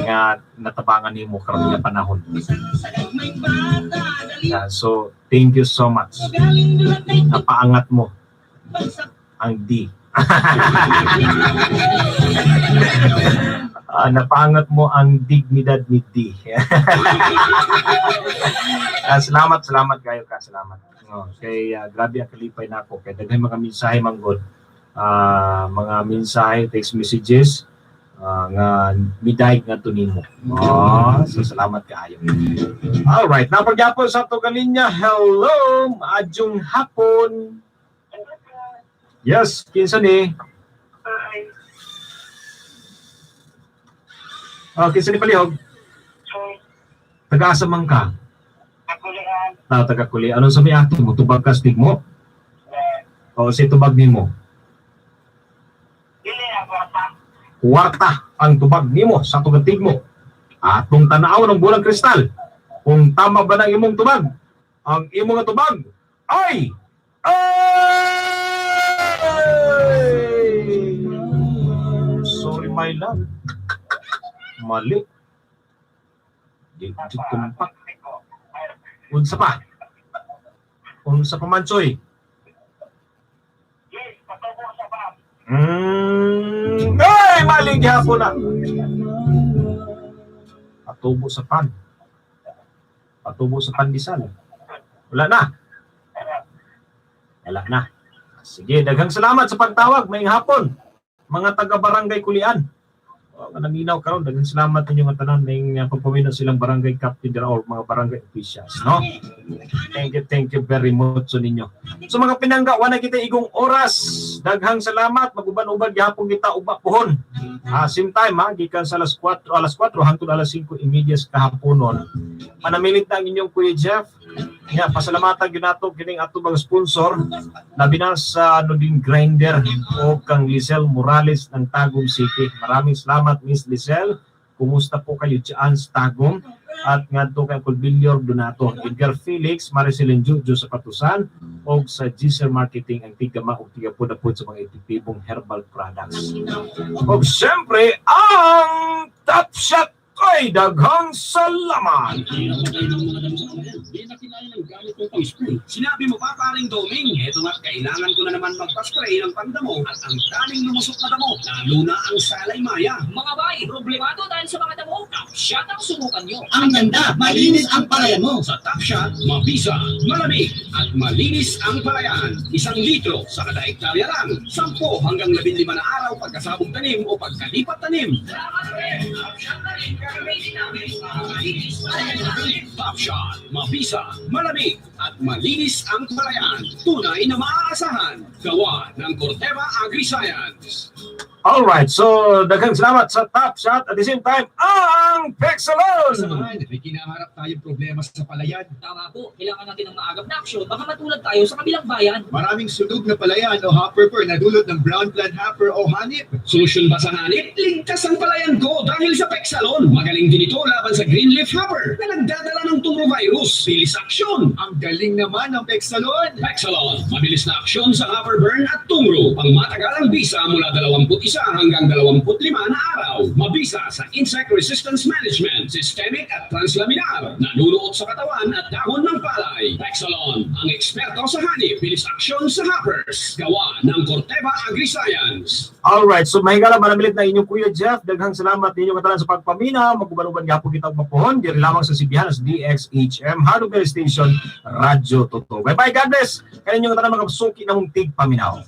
nga natabangan nimo karon nga panahon. Yeah, so thank you so much. Napaangat mo ang D. Ah, napaangat mo ang dignidad ni D. Ah, salamat, salamat kayo ka, salamat. No, kay grabe ang kalipay nako kay daghan mga mensahe manggod. Ah, mga mensahe, text messages nga midayeg nga to nimo. Oh, so salamat kaayo. All right, napagyapon sa ato kalinya. Hello, maadyong hapon. Yes, kinsa ni? Ay, Ah, kinsa ni palihog? sorry. Taga-asa man ka? Nagulian. Na taga kuli. Anong sa may ato mo? Tubag ka stig mo? O si tubag nimo? Dili ako pa. Kwarta ang tubag nimo sa tugatig mo. Atong tanaw ng bulang kristal. Kung tama ba ng imong tubag? Ang imong nga tubag ay ay! Sorry my love. Mali. Di di tumpak. Unsa pa? Unsa pa man, Choy? Yes, patubo sa ba. Ay, mali gyapon na. Patubo sa pan. Patubo sa pandesal. Wala na. Wala na. Sige, daghang salamat sa pagtawag. Maayong hapon. Mga taga Barangay Culian. Oh, nga naminaw karon, daghang salamat ninyo nga tanan ning pagpaminaw silang barangay captain dira or mga barangay officials, no? Thank you very much sa ninyo. So mga pinangga, wala kita igong oras. Daghang salamat, maguban-uban gihapon kita uba pohon. Same time ha, gikan sa alas 4, alas 4 hangtod alas 5:30 sa kahaponon. Panamilit na ang inyong Kuya Jeff. Nya, pasalamatan gyud nato kining ato mga sponsor, labi na sa Nudin Grinder o kang Lisel Morales ng Tagum City. Maraming salamat, Miss Lisel. Kumusta po kayo dyan sa Tagum? At ngadto kay Uncle Donato, Edgar Felix, Maricel Jojo sa Patusan o sa Giselle Marketing ang tigama o tigapod-apod sa mga epektibong herbal products. O siyempre, ang Top Shot ay daghang salamat! Di na kinaya ng gamit kong pang-spray. Sinabi mo pa, paring Doming, eto nga't kailangan ko na naman magpa-spray ng pangdamo at ang daming lumusot na damo, lalo na ang salay maya. Mga bay, problemado dahil sa mga damo, Top Shot ang subukan nyo. Ang ganda, malinis ang palayan mo. Sa Top Shot, mabisa, malamig, at malinis ang palayan. 1 litro sa kada hektarya lang. 10 hanggang 15 na araw pagkasabog tanim o pagkalipat tanim. Top Shot, mabisa, malamig, at malinis ang palayan. Tunay na maaasahan. Gawa ng Corteva AgriScience. Alright, so daghang salamat sa Top Shot. At the same time, ang Pexalon! Samahan, may kinaharap tayong problema sa palayan. Tama po, kailangan natin ng maagap na aksyon baka matulad tayo sa kabilang bayan. Maraming sunog na palayan o hopper na dulot ng brown plant hopper o hanip. Solusyon ba sa hanip? Ligtas ang palayan ko dahil sa Pexalon. Magaling din ito laban sa green leaf hopper na nagdadala ng turovirus. Bilis aksyon! Ang galing naman ng Pexalon! Pexalon, mabilis na aksyon sa hopper burn at tungro. Pangmatagalang bisa mula 21 hanggang 25 na araw. Mabisa sa insect resistance management, systemic at translaminar. Nanunuot sa katawan at dahon ng palay. Pexalon, ang eksperto sa hanip. Bilis aksyon sa hoppers. Gawa ng Corteva AgriScience. Alright, so mahigala manamilit na inyong Kuya Jeff. Daghang salamat ninyo katalan sa pagpamina. Magubaluban gapon kita og mapuhon. Diri lamang sa Sibihanas DXHM Hardware Station, Radyo Totoo. Bye-bye, God bless. Kaninyong katalan mga suki na mong tigpaminaw.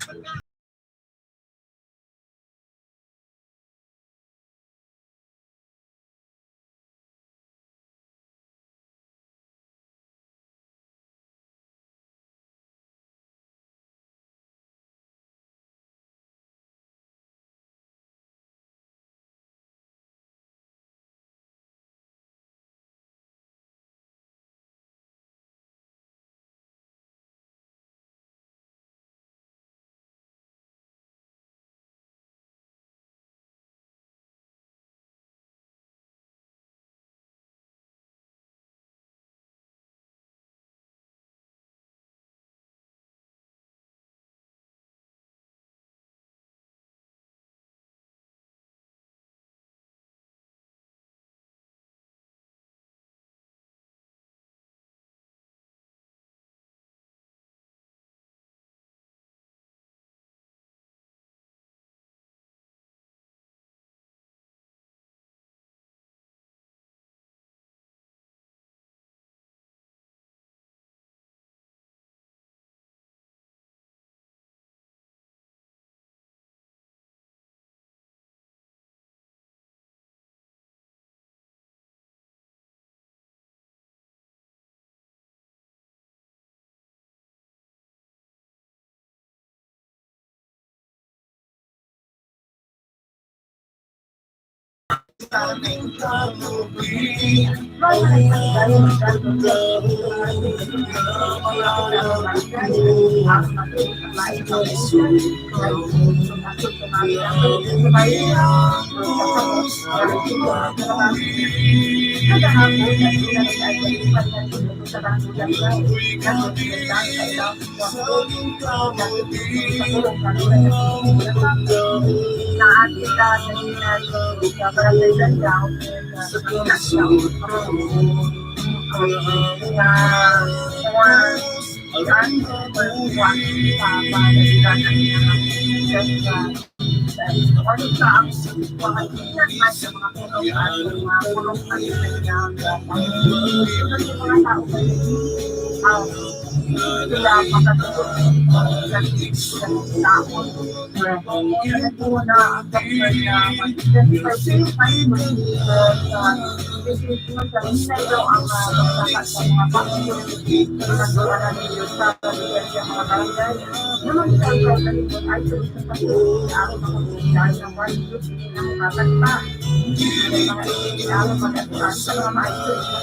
Sila makatulog sa taon. Kaya na ang doctor na mag-identify sa hinay daw ang pagsakat sa mga vaccine na na ninyo sa sa mga barangay. Naman sa ikaw ay sa pag-iisip ang mga dahil ng one group ng mga pa. Mga itinawag mag-atuan sa mga maayos na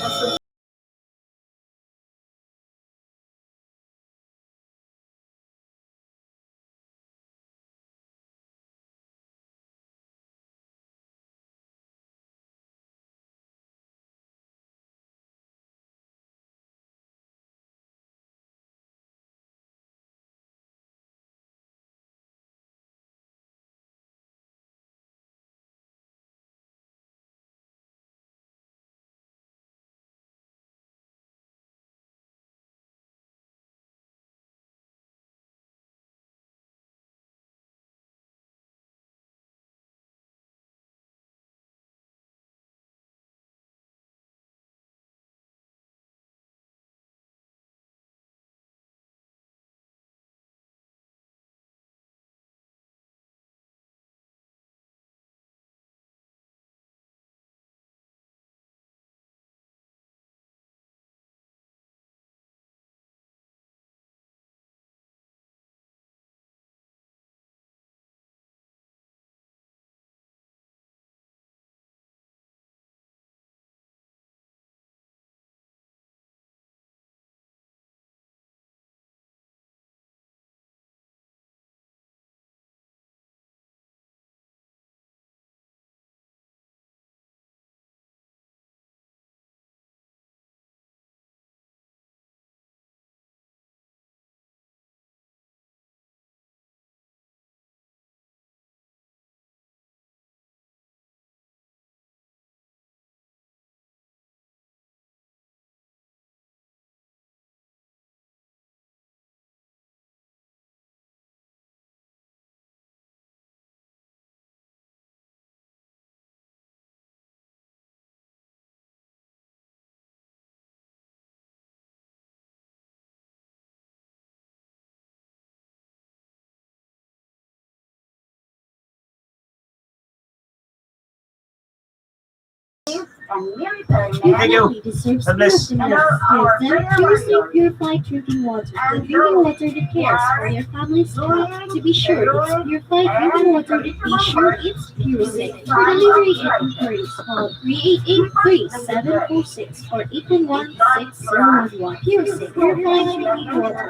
and military Your men. Thank you. family deserves God bless. more than enough. Give them PureSafe Purified Drinking Water, the drinking water that cares for your family's health. To be sure it's purified drinking water, be sure it's PureSafe. For delivery and inquiries, call 388-3746 or 811-6011. PureSafe Purified Drinking Water.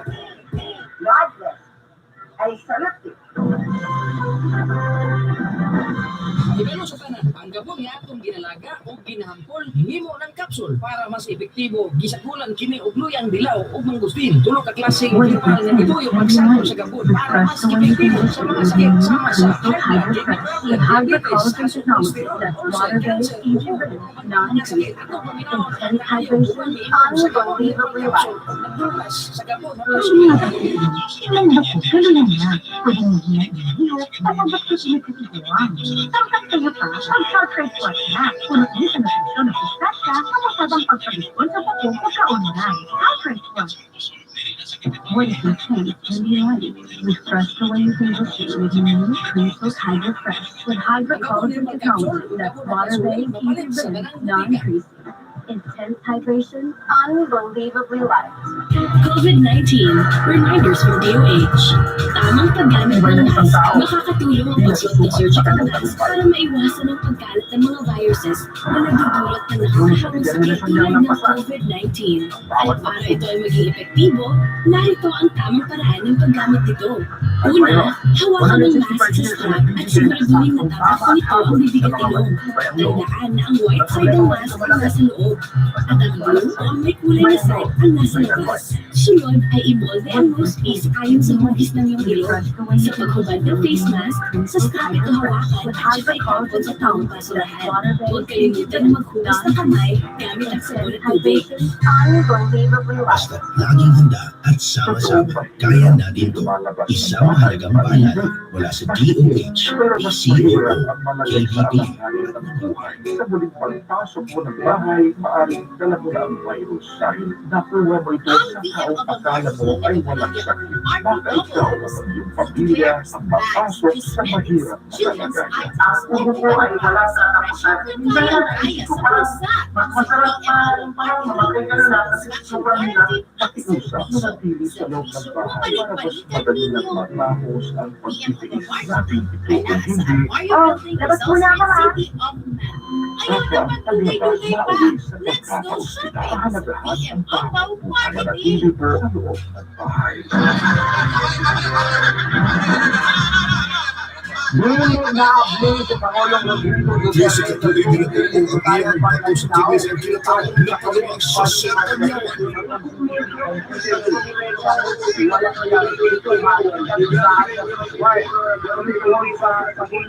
God bless. I salute you. Hibalo sa tanan, ang gabon nga atong ginalaga o ginahampol, himo ng kapsul para mas epektibo. Gisagulan kini og luyang dilaw ug mangustin. Tulo ka klaseng herbal nga gituyo pagsakol sa gabon para mas epektibo sa mga sakit sama sa high blood, kidney problem, diabetes, aso kolesterol, ulcer, cancer, ug mga sakit. Atong paminawon ang kaayo uban giimong sa gabon herbal capsule ug nagluwas sa gabon herbal Ilan na po, gano'n lang na. Pwedeng maghihap at magbaktos ulit ng iguang. Tamtak kayo pa, ang Caltrate Plus na. Punot din sa nutrisyon ng sustansya na masabang pagpag-ipon sa buong pagkaunlan. Caltrate Plus. What if you taste when you like? Refresh the way you think of food with new Creosote Hydra Fresh with Hydra Ang gabon Collagen herbal capsule Technology ug that's gabon herbal water-based, mapalit easy sa rinse, tanang butika. non-greasy. Intense hydration, Unbelievably light. COVID-19, reminders from DOH. Tamang paggamit Iba ng ng isang mask, tao. makakatulong ang Hindi pagsuot ng nasusukat sa surgical kanyang mask tagumpay. para maiwasan ang pagkalat ng mga viruses na nagdudulot ng Ngunit sa nakakahawang sakit determinasyon tulad niyang ng lampasan COVID-19. ang At bawat para ito pagsubok. ay maging epektibo, narito ang tamang paraan ng paggamit nito. At Una, Myro, hawakan ang mask 165 sa years na strap at nagbibigay ng siguraduhin na saktong tapak tama at nito ang habol bibig sa at mga ilong. matitibay ang loob. Tandaan na ang white At side ng pareho ay mask ang lumalaki nasa loob basta at ang nagtiwala blue sa o iyo. ang may kulay na May side ang nasa may labas. Sunod ay imolde ang nose piece ayon sa hugis ng iyong ilong. refresh the way Sa you think of paghubad ng food face with new mask, sa Creosote strap ito Hydra Fresh hawakan with at Hydra saka itapon Collagen sa tamang Technology that's basurahan. Huwag water-based, easy kalimutan na rinse, maghugas ng kamay non-greasy. gamit ang sabon Intense at tubig. hydration, Unbelievably light. Basta't laging handa at Totoo sama-sama, ba kaya hirap natin to. lumalabas ng Isang bahay mahalagang ng paalala mainit? mula sa DOH, Pero mas PCOO, mahirap ang malagay sa KBP alanganin at ng ng buhay. Sa muling pagpasok mo ng bahay, Maaaring dala mo na ang virus dahil nakuha mo ito sa taong akala mo ay walang sakit. Baka ikaw at ang iyong pamilya ang mapasok sa mahirap na kalagayan. Ang ubo ko ay wala sa katapusan. Minsan nga, naisip ko parang mas masarap pa yung parang mamatay ka na lang kasi sobrang hirap. Pakiusap, manatili sa loob ng bahay para mas madali lang matapos ang pagtitiis natin ito. Kung hindi, Oh, labas muna ako ha. baka paglabas mauwi sa pagkakaospital. Pahalagahan ang tamang pananatili po sa loob ng bahay. Dili na abli si Pangulong Rodrigo Sa Duterte katuloy binatong ang iyang bato sa kidneys ang kinatawag na kalawa sa Sir Tanyawan. Kung magpalawan ka, katuloy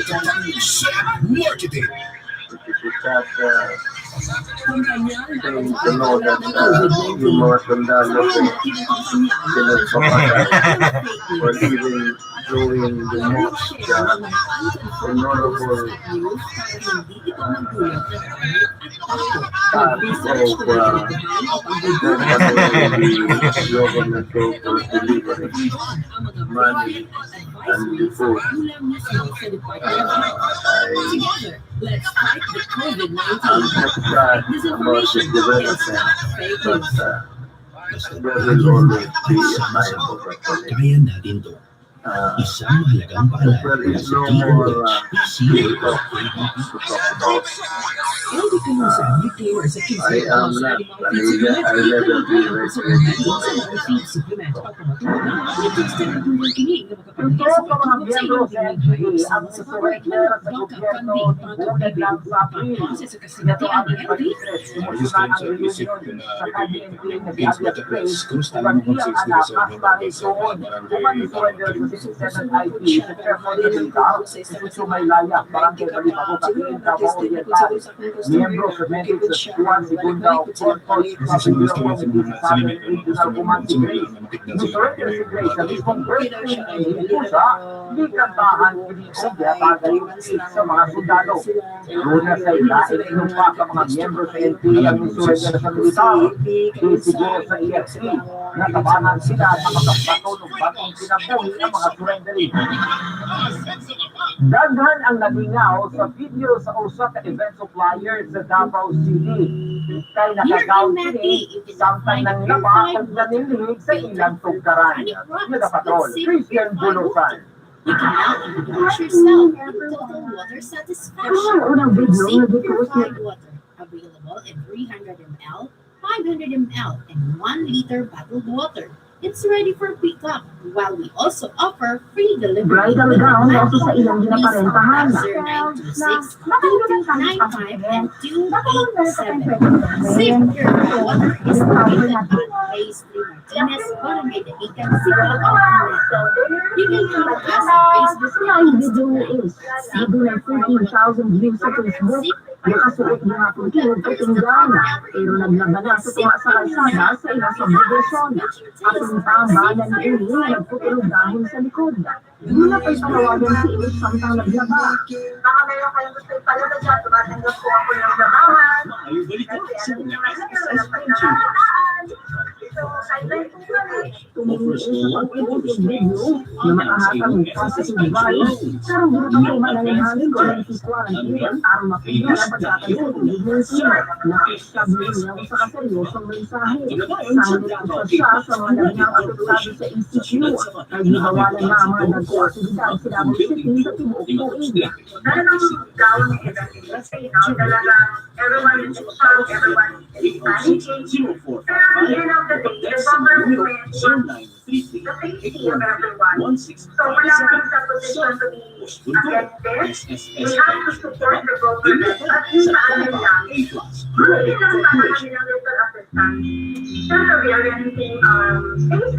ka sa marketing. It is a sad thing to know that yung mga sundalo pinagpapatay or even doing the most honorable task of the government for delivering money and the food. I'm not sad about the development, but there will always be a time of reckoning. Kaya natin to. Isang mahalagang paalala Well, mula it's sa no more DOH, PCO, talk to talk about. Pwede ka sa retailer sa I am not, I will never be ready to feed supplement kini nga Ito ang mga miyembro sa NGA ang surrender sa gobyerno ni Bulan lang sa April. Ito ang 23, Ayos emosyonal din ang sa isip reunion ko na sa KDNP na si against Alias the Grace press. Kumusta ug naman ang kung iyang sa anak sa hasta isuon upang isurrender sa 67 IP sa Chairman Militar sa Sumaylaya, Barangay Balibago, Cagayan, Davao Oriental. Miyembro sa medic sa Juan Segunda Corpus Kasi sa gusto mo siguro na Sabi sinimit ano, Regional gusto mo Command si sumili Grace. na matignan sila Nisurrender si Grace sa mismong birthday ni Himpusa, di kantahan kini og gihatagan og cake sa mga sundalo. Luna sa ilain inupa ka mga miyembro sa NPA ang nisurrender sa militar. Di siguro sa AFP, natabangan sila sa makabato ng bagong kinabuhi ng mga surrendery. Daghan ang nalingaw sa video sa usa ka event supplier sa Davao City. Kay nakagaw kini samtang nanglaba ug nanilihig sa ilang tugkaran. Nagapatrol, Christian Bulusan. You can now indulge yourself in total water satisfaction. Ang unang Through video Safe nga gipost ni Purified Water, available in 300 ml, 500 ml, and 1 liter bottled water. It's ready for pickup, while we also offer free delivery Bridal within gown Metro. versus sa ilang Please ginaparentahan. contact 0926 2295 and 287. Safe Purified Water is located at Phase 3 Martinez, Barangay Dahican, City of Manila. You can follow us on Facebook Sa and video ni Instagram. Ace, adunay 14,000 views sa Facebook. Nakasuot na nga kung pinggan, pero naglaba na sa tuwa sa kalsada sa ilang subdivision. Atong tama na ni Amy nga nagputulog dahon sa likod. Muna pa'y panawagan si Ace samtang naglaba. Baka meron kayong gusto ipalaba dyan, tumatanggap po ako ng labahan. Maayong balita Kasi sa alam mga niyo naman SSS ngayon, walang pension. pagkakakitaan. So, kahit na po kami. Tumingin Offers sa all pag-edit all og video strengths. na makahatag og positive vibes karong ginapatuman ang hangin o ang quarantine aron mapigil ang pagkatay sa COVID-19. Nakasabi niya usa ka seryosong mensahe. Sangit usa siya sa mga labihang apektado sa ECQ kay gibawalan na ang mga dagko aktibidad sa Davao City sa tibuok tuig. Talagang down in the industry, no? Talagang everyone is shocked, everyone is panicking. Pero at the end of the day, the government wants the safety of everyone. So wala kami sa position to be against it. We have to support the government. At yun sa amin lang, hindi lang sana kami ng little assistance. Siyempre, we are renting spaces.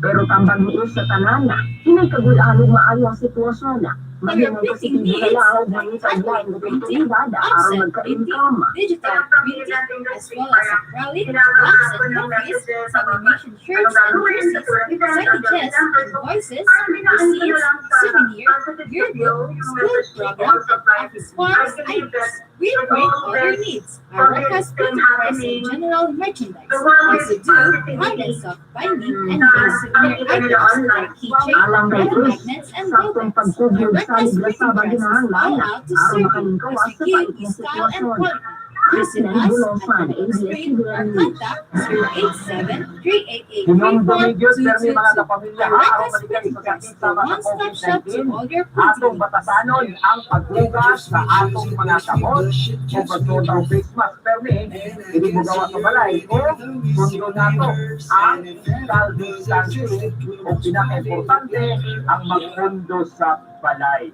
Pero tambag ni sa tanan, hinay kagulaan og maayo ang sitwasyon. For your Mahimong printing positibo needs, na lang like mangita og laing admin printing, oportunidad aron offset printing, magka-income. digital printing, as well as acrylic, wax and copies, sublimation shirts and jerseys, signages, invoices, receipts, souvenir, yearbook, school program, and office forms, IDs. We print all your needs. Arrecas Printing Press and General Merchandise. Also do hard and soft binding and mail souvenir items like keychain, Alang kay metal Cruz, magnets, and saktong billboards. pagkugyo Arrecas salig ra Printing sa Press is ginahanglan all out to aron serve you makalingkawas as sa we give pait you nga style and sitwasyon. quality. Visit Christian us at Bulosan, Manila Street or ABS-CBN News. contact 087-388-3422. Hinumdumi gyud permi mga kapamilya ha, aron Arrecas malikay Printing sa Press, sakit the sama sa one-stop shop to COVID-19. all your printing Atong needs. batasanon ang paghugas sa atong mga kamot o pagsuot og face mask permi dili mo gawa sa balay o sundo nato ang social distancing o pinaka-importante ang magpundo sa balay.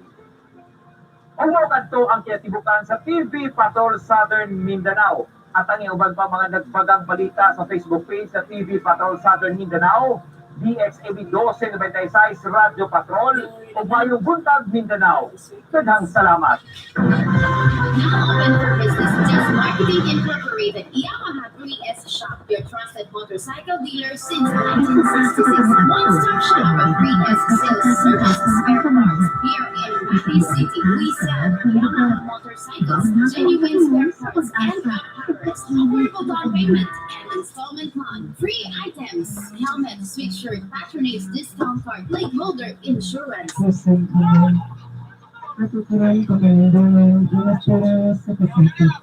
Umo kadto ang kinatibukan sa TV Patrol Southern Mindanao at ang uban pa mga nagbagang balita sa Facebook page sa TV Patrol Southern Mindanao, DXAB 1296 Radyo Patrol ug Mayong Buntag Mindanao. Daghang salamat. Now open for business, Jazz Marketing Incorporated, Yamaha 3S Shop, your trusted motorcycle dealer since 1966. One-stop shop of 3S sales, service, spare parts. Here in Mati City, we sell Yamaha motorcycles, genuine spare parts, and apparels, affordable down payment and installment plan. Free items, helmet, sweatshirt, patronage, discount card, plate holder, insurance. Natuturan ko ngayon inasura sa kasakit.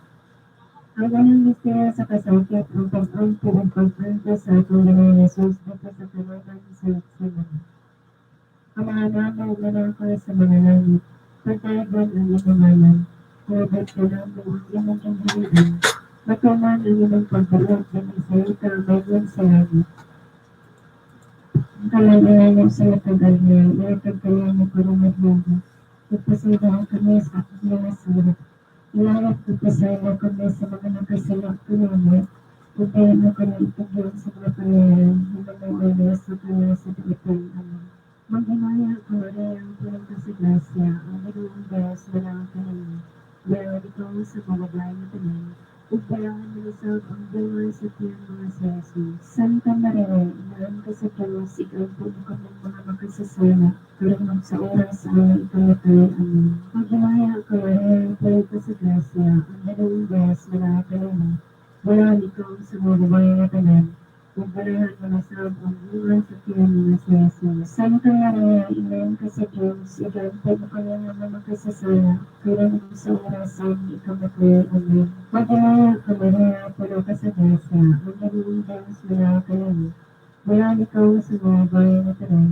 Ang anong misteryo sa kasakit ang pag-ampo o pag-ampo sa atong Ginoong Hesus dito sa tawagan sa Gethsemane. Ama namo nga naa sa mga langit, pagdagan ang imong ngalan, moabot kanamo ang imong gingharian, matuman ang imong pagbuot dinhi sa yuta maingon sa langit. Ang kalayaan sa matag adlaw, ihatag kanamo karong adlaw. Pagpasayloa kami sa among mga sala. Ilahat pagpasaylo kami sa mga nakasala kanamo. Ug dili mo kami itugyan sa mga pangyayaw, hinumdum sa kanya sa daotan. Amen. Maghimaya ka, Maria, puno ka sa grasya, ang Ginoong Diyos manaa kanimo. Bulahan ikaw sa mga babaye nga tanan, ug bulahan man usab ang bunga sa tiyan mo nga si Jesus. Santa Maria, inahan ka sa Dios, igampo mo kaming mga makasasala, karon ug sa oras sa among ikamatay. Amen. Maghimaya ka, Maria, puno ka sa grasya, ang Ginoong Diyos manaa kanimo. Bulahan ikaw sa mga babaye nga tanan, ug bulahan man usab ang bunga sa tiyan mo nga si Jesus. Santa Maria, inahan ka sa Dios, igampo mo kami mga makasasala, karon ug sa oras sa among ikamatay. Amen. Maghimaya ka, Maria, puno ka sa grasya, ang Ginoong Diyos manaa kanimo. Bulahan ikaw sa mga babaye nga tanan,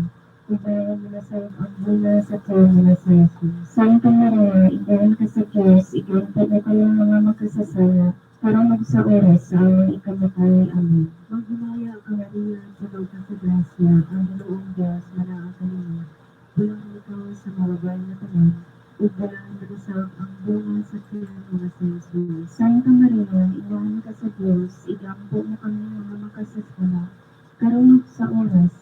ug bulahan man usab ang bunga sa tiyan mo nga si Jesus. Santa Maria, inahan ka sa Dios, igampo mo kami mga makasasala, karon ug sa oras sa among ikamatay. Amen. Maghimaya ka, Maria, puno ka sa grasya, ang Ginoong Diyos manaa kanimo. Bulahan ikaw sa mga babaye nga tanan, ug bulahan man usab ang bunga sa tiyan mo nga si Jesus. Santa Maria, inahan ka sa Dios, igampo mo kami mga makasasala, karon ug sa oras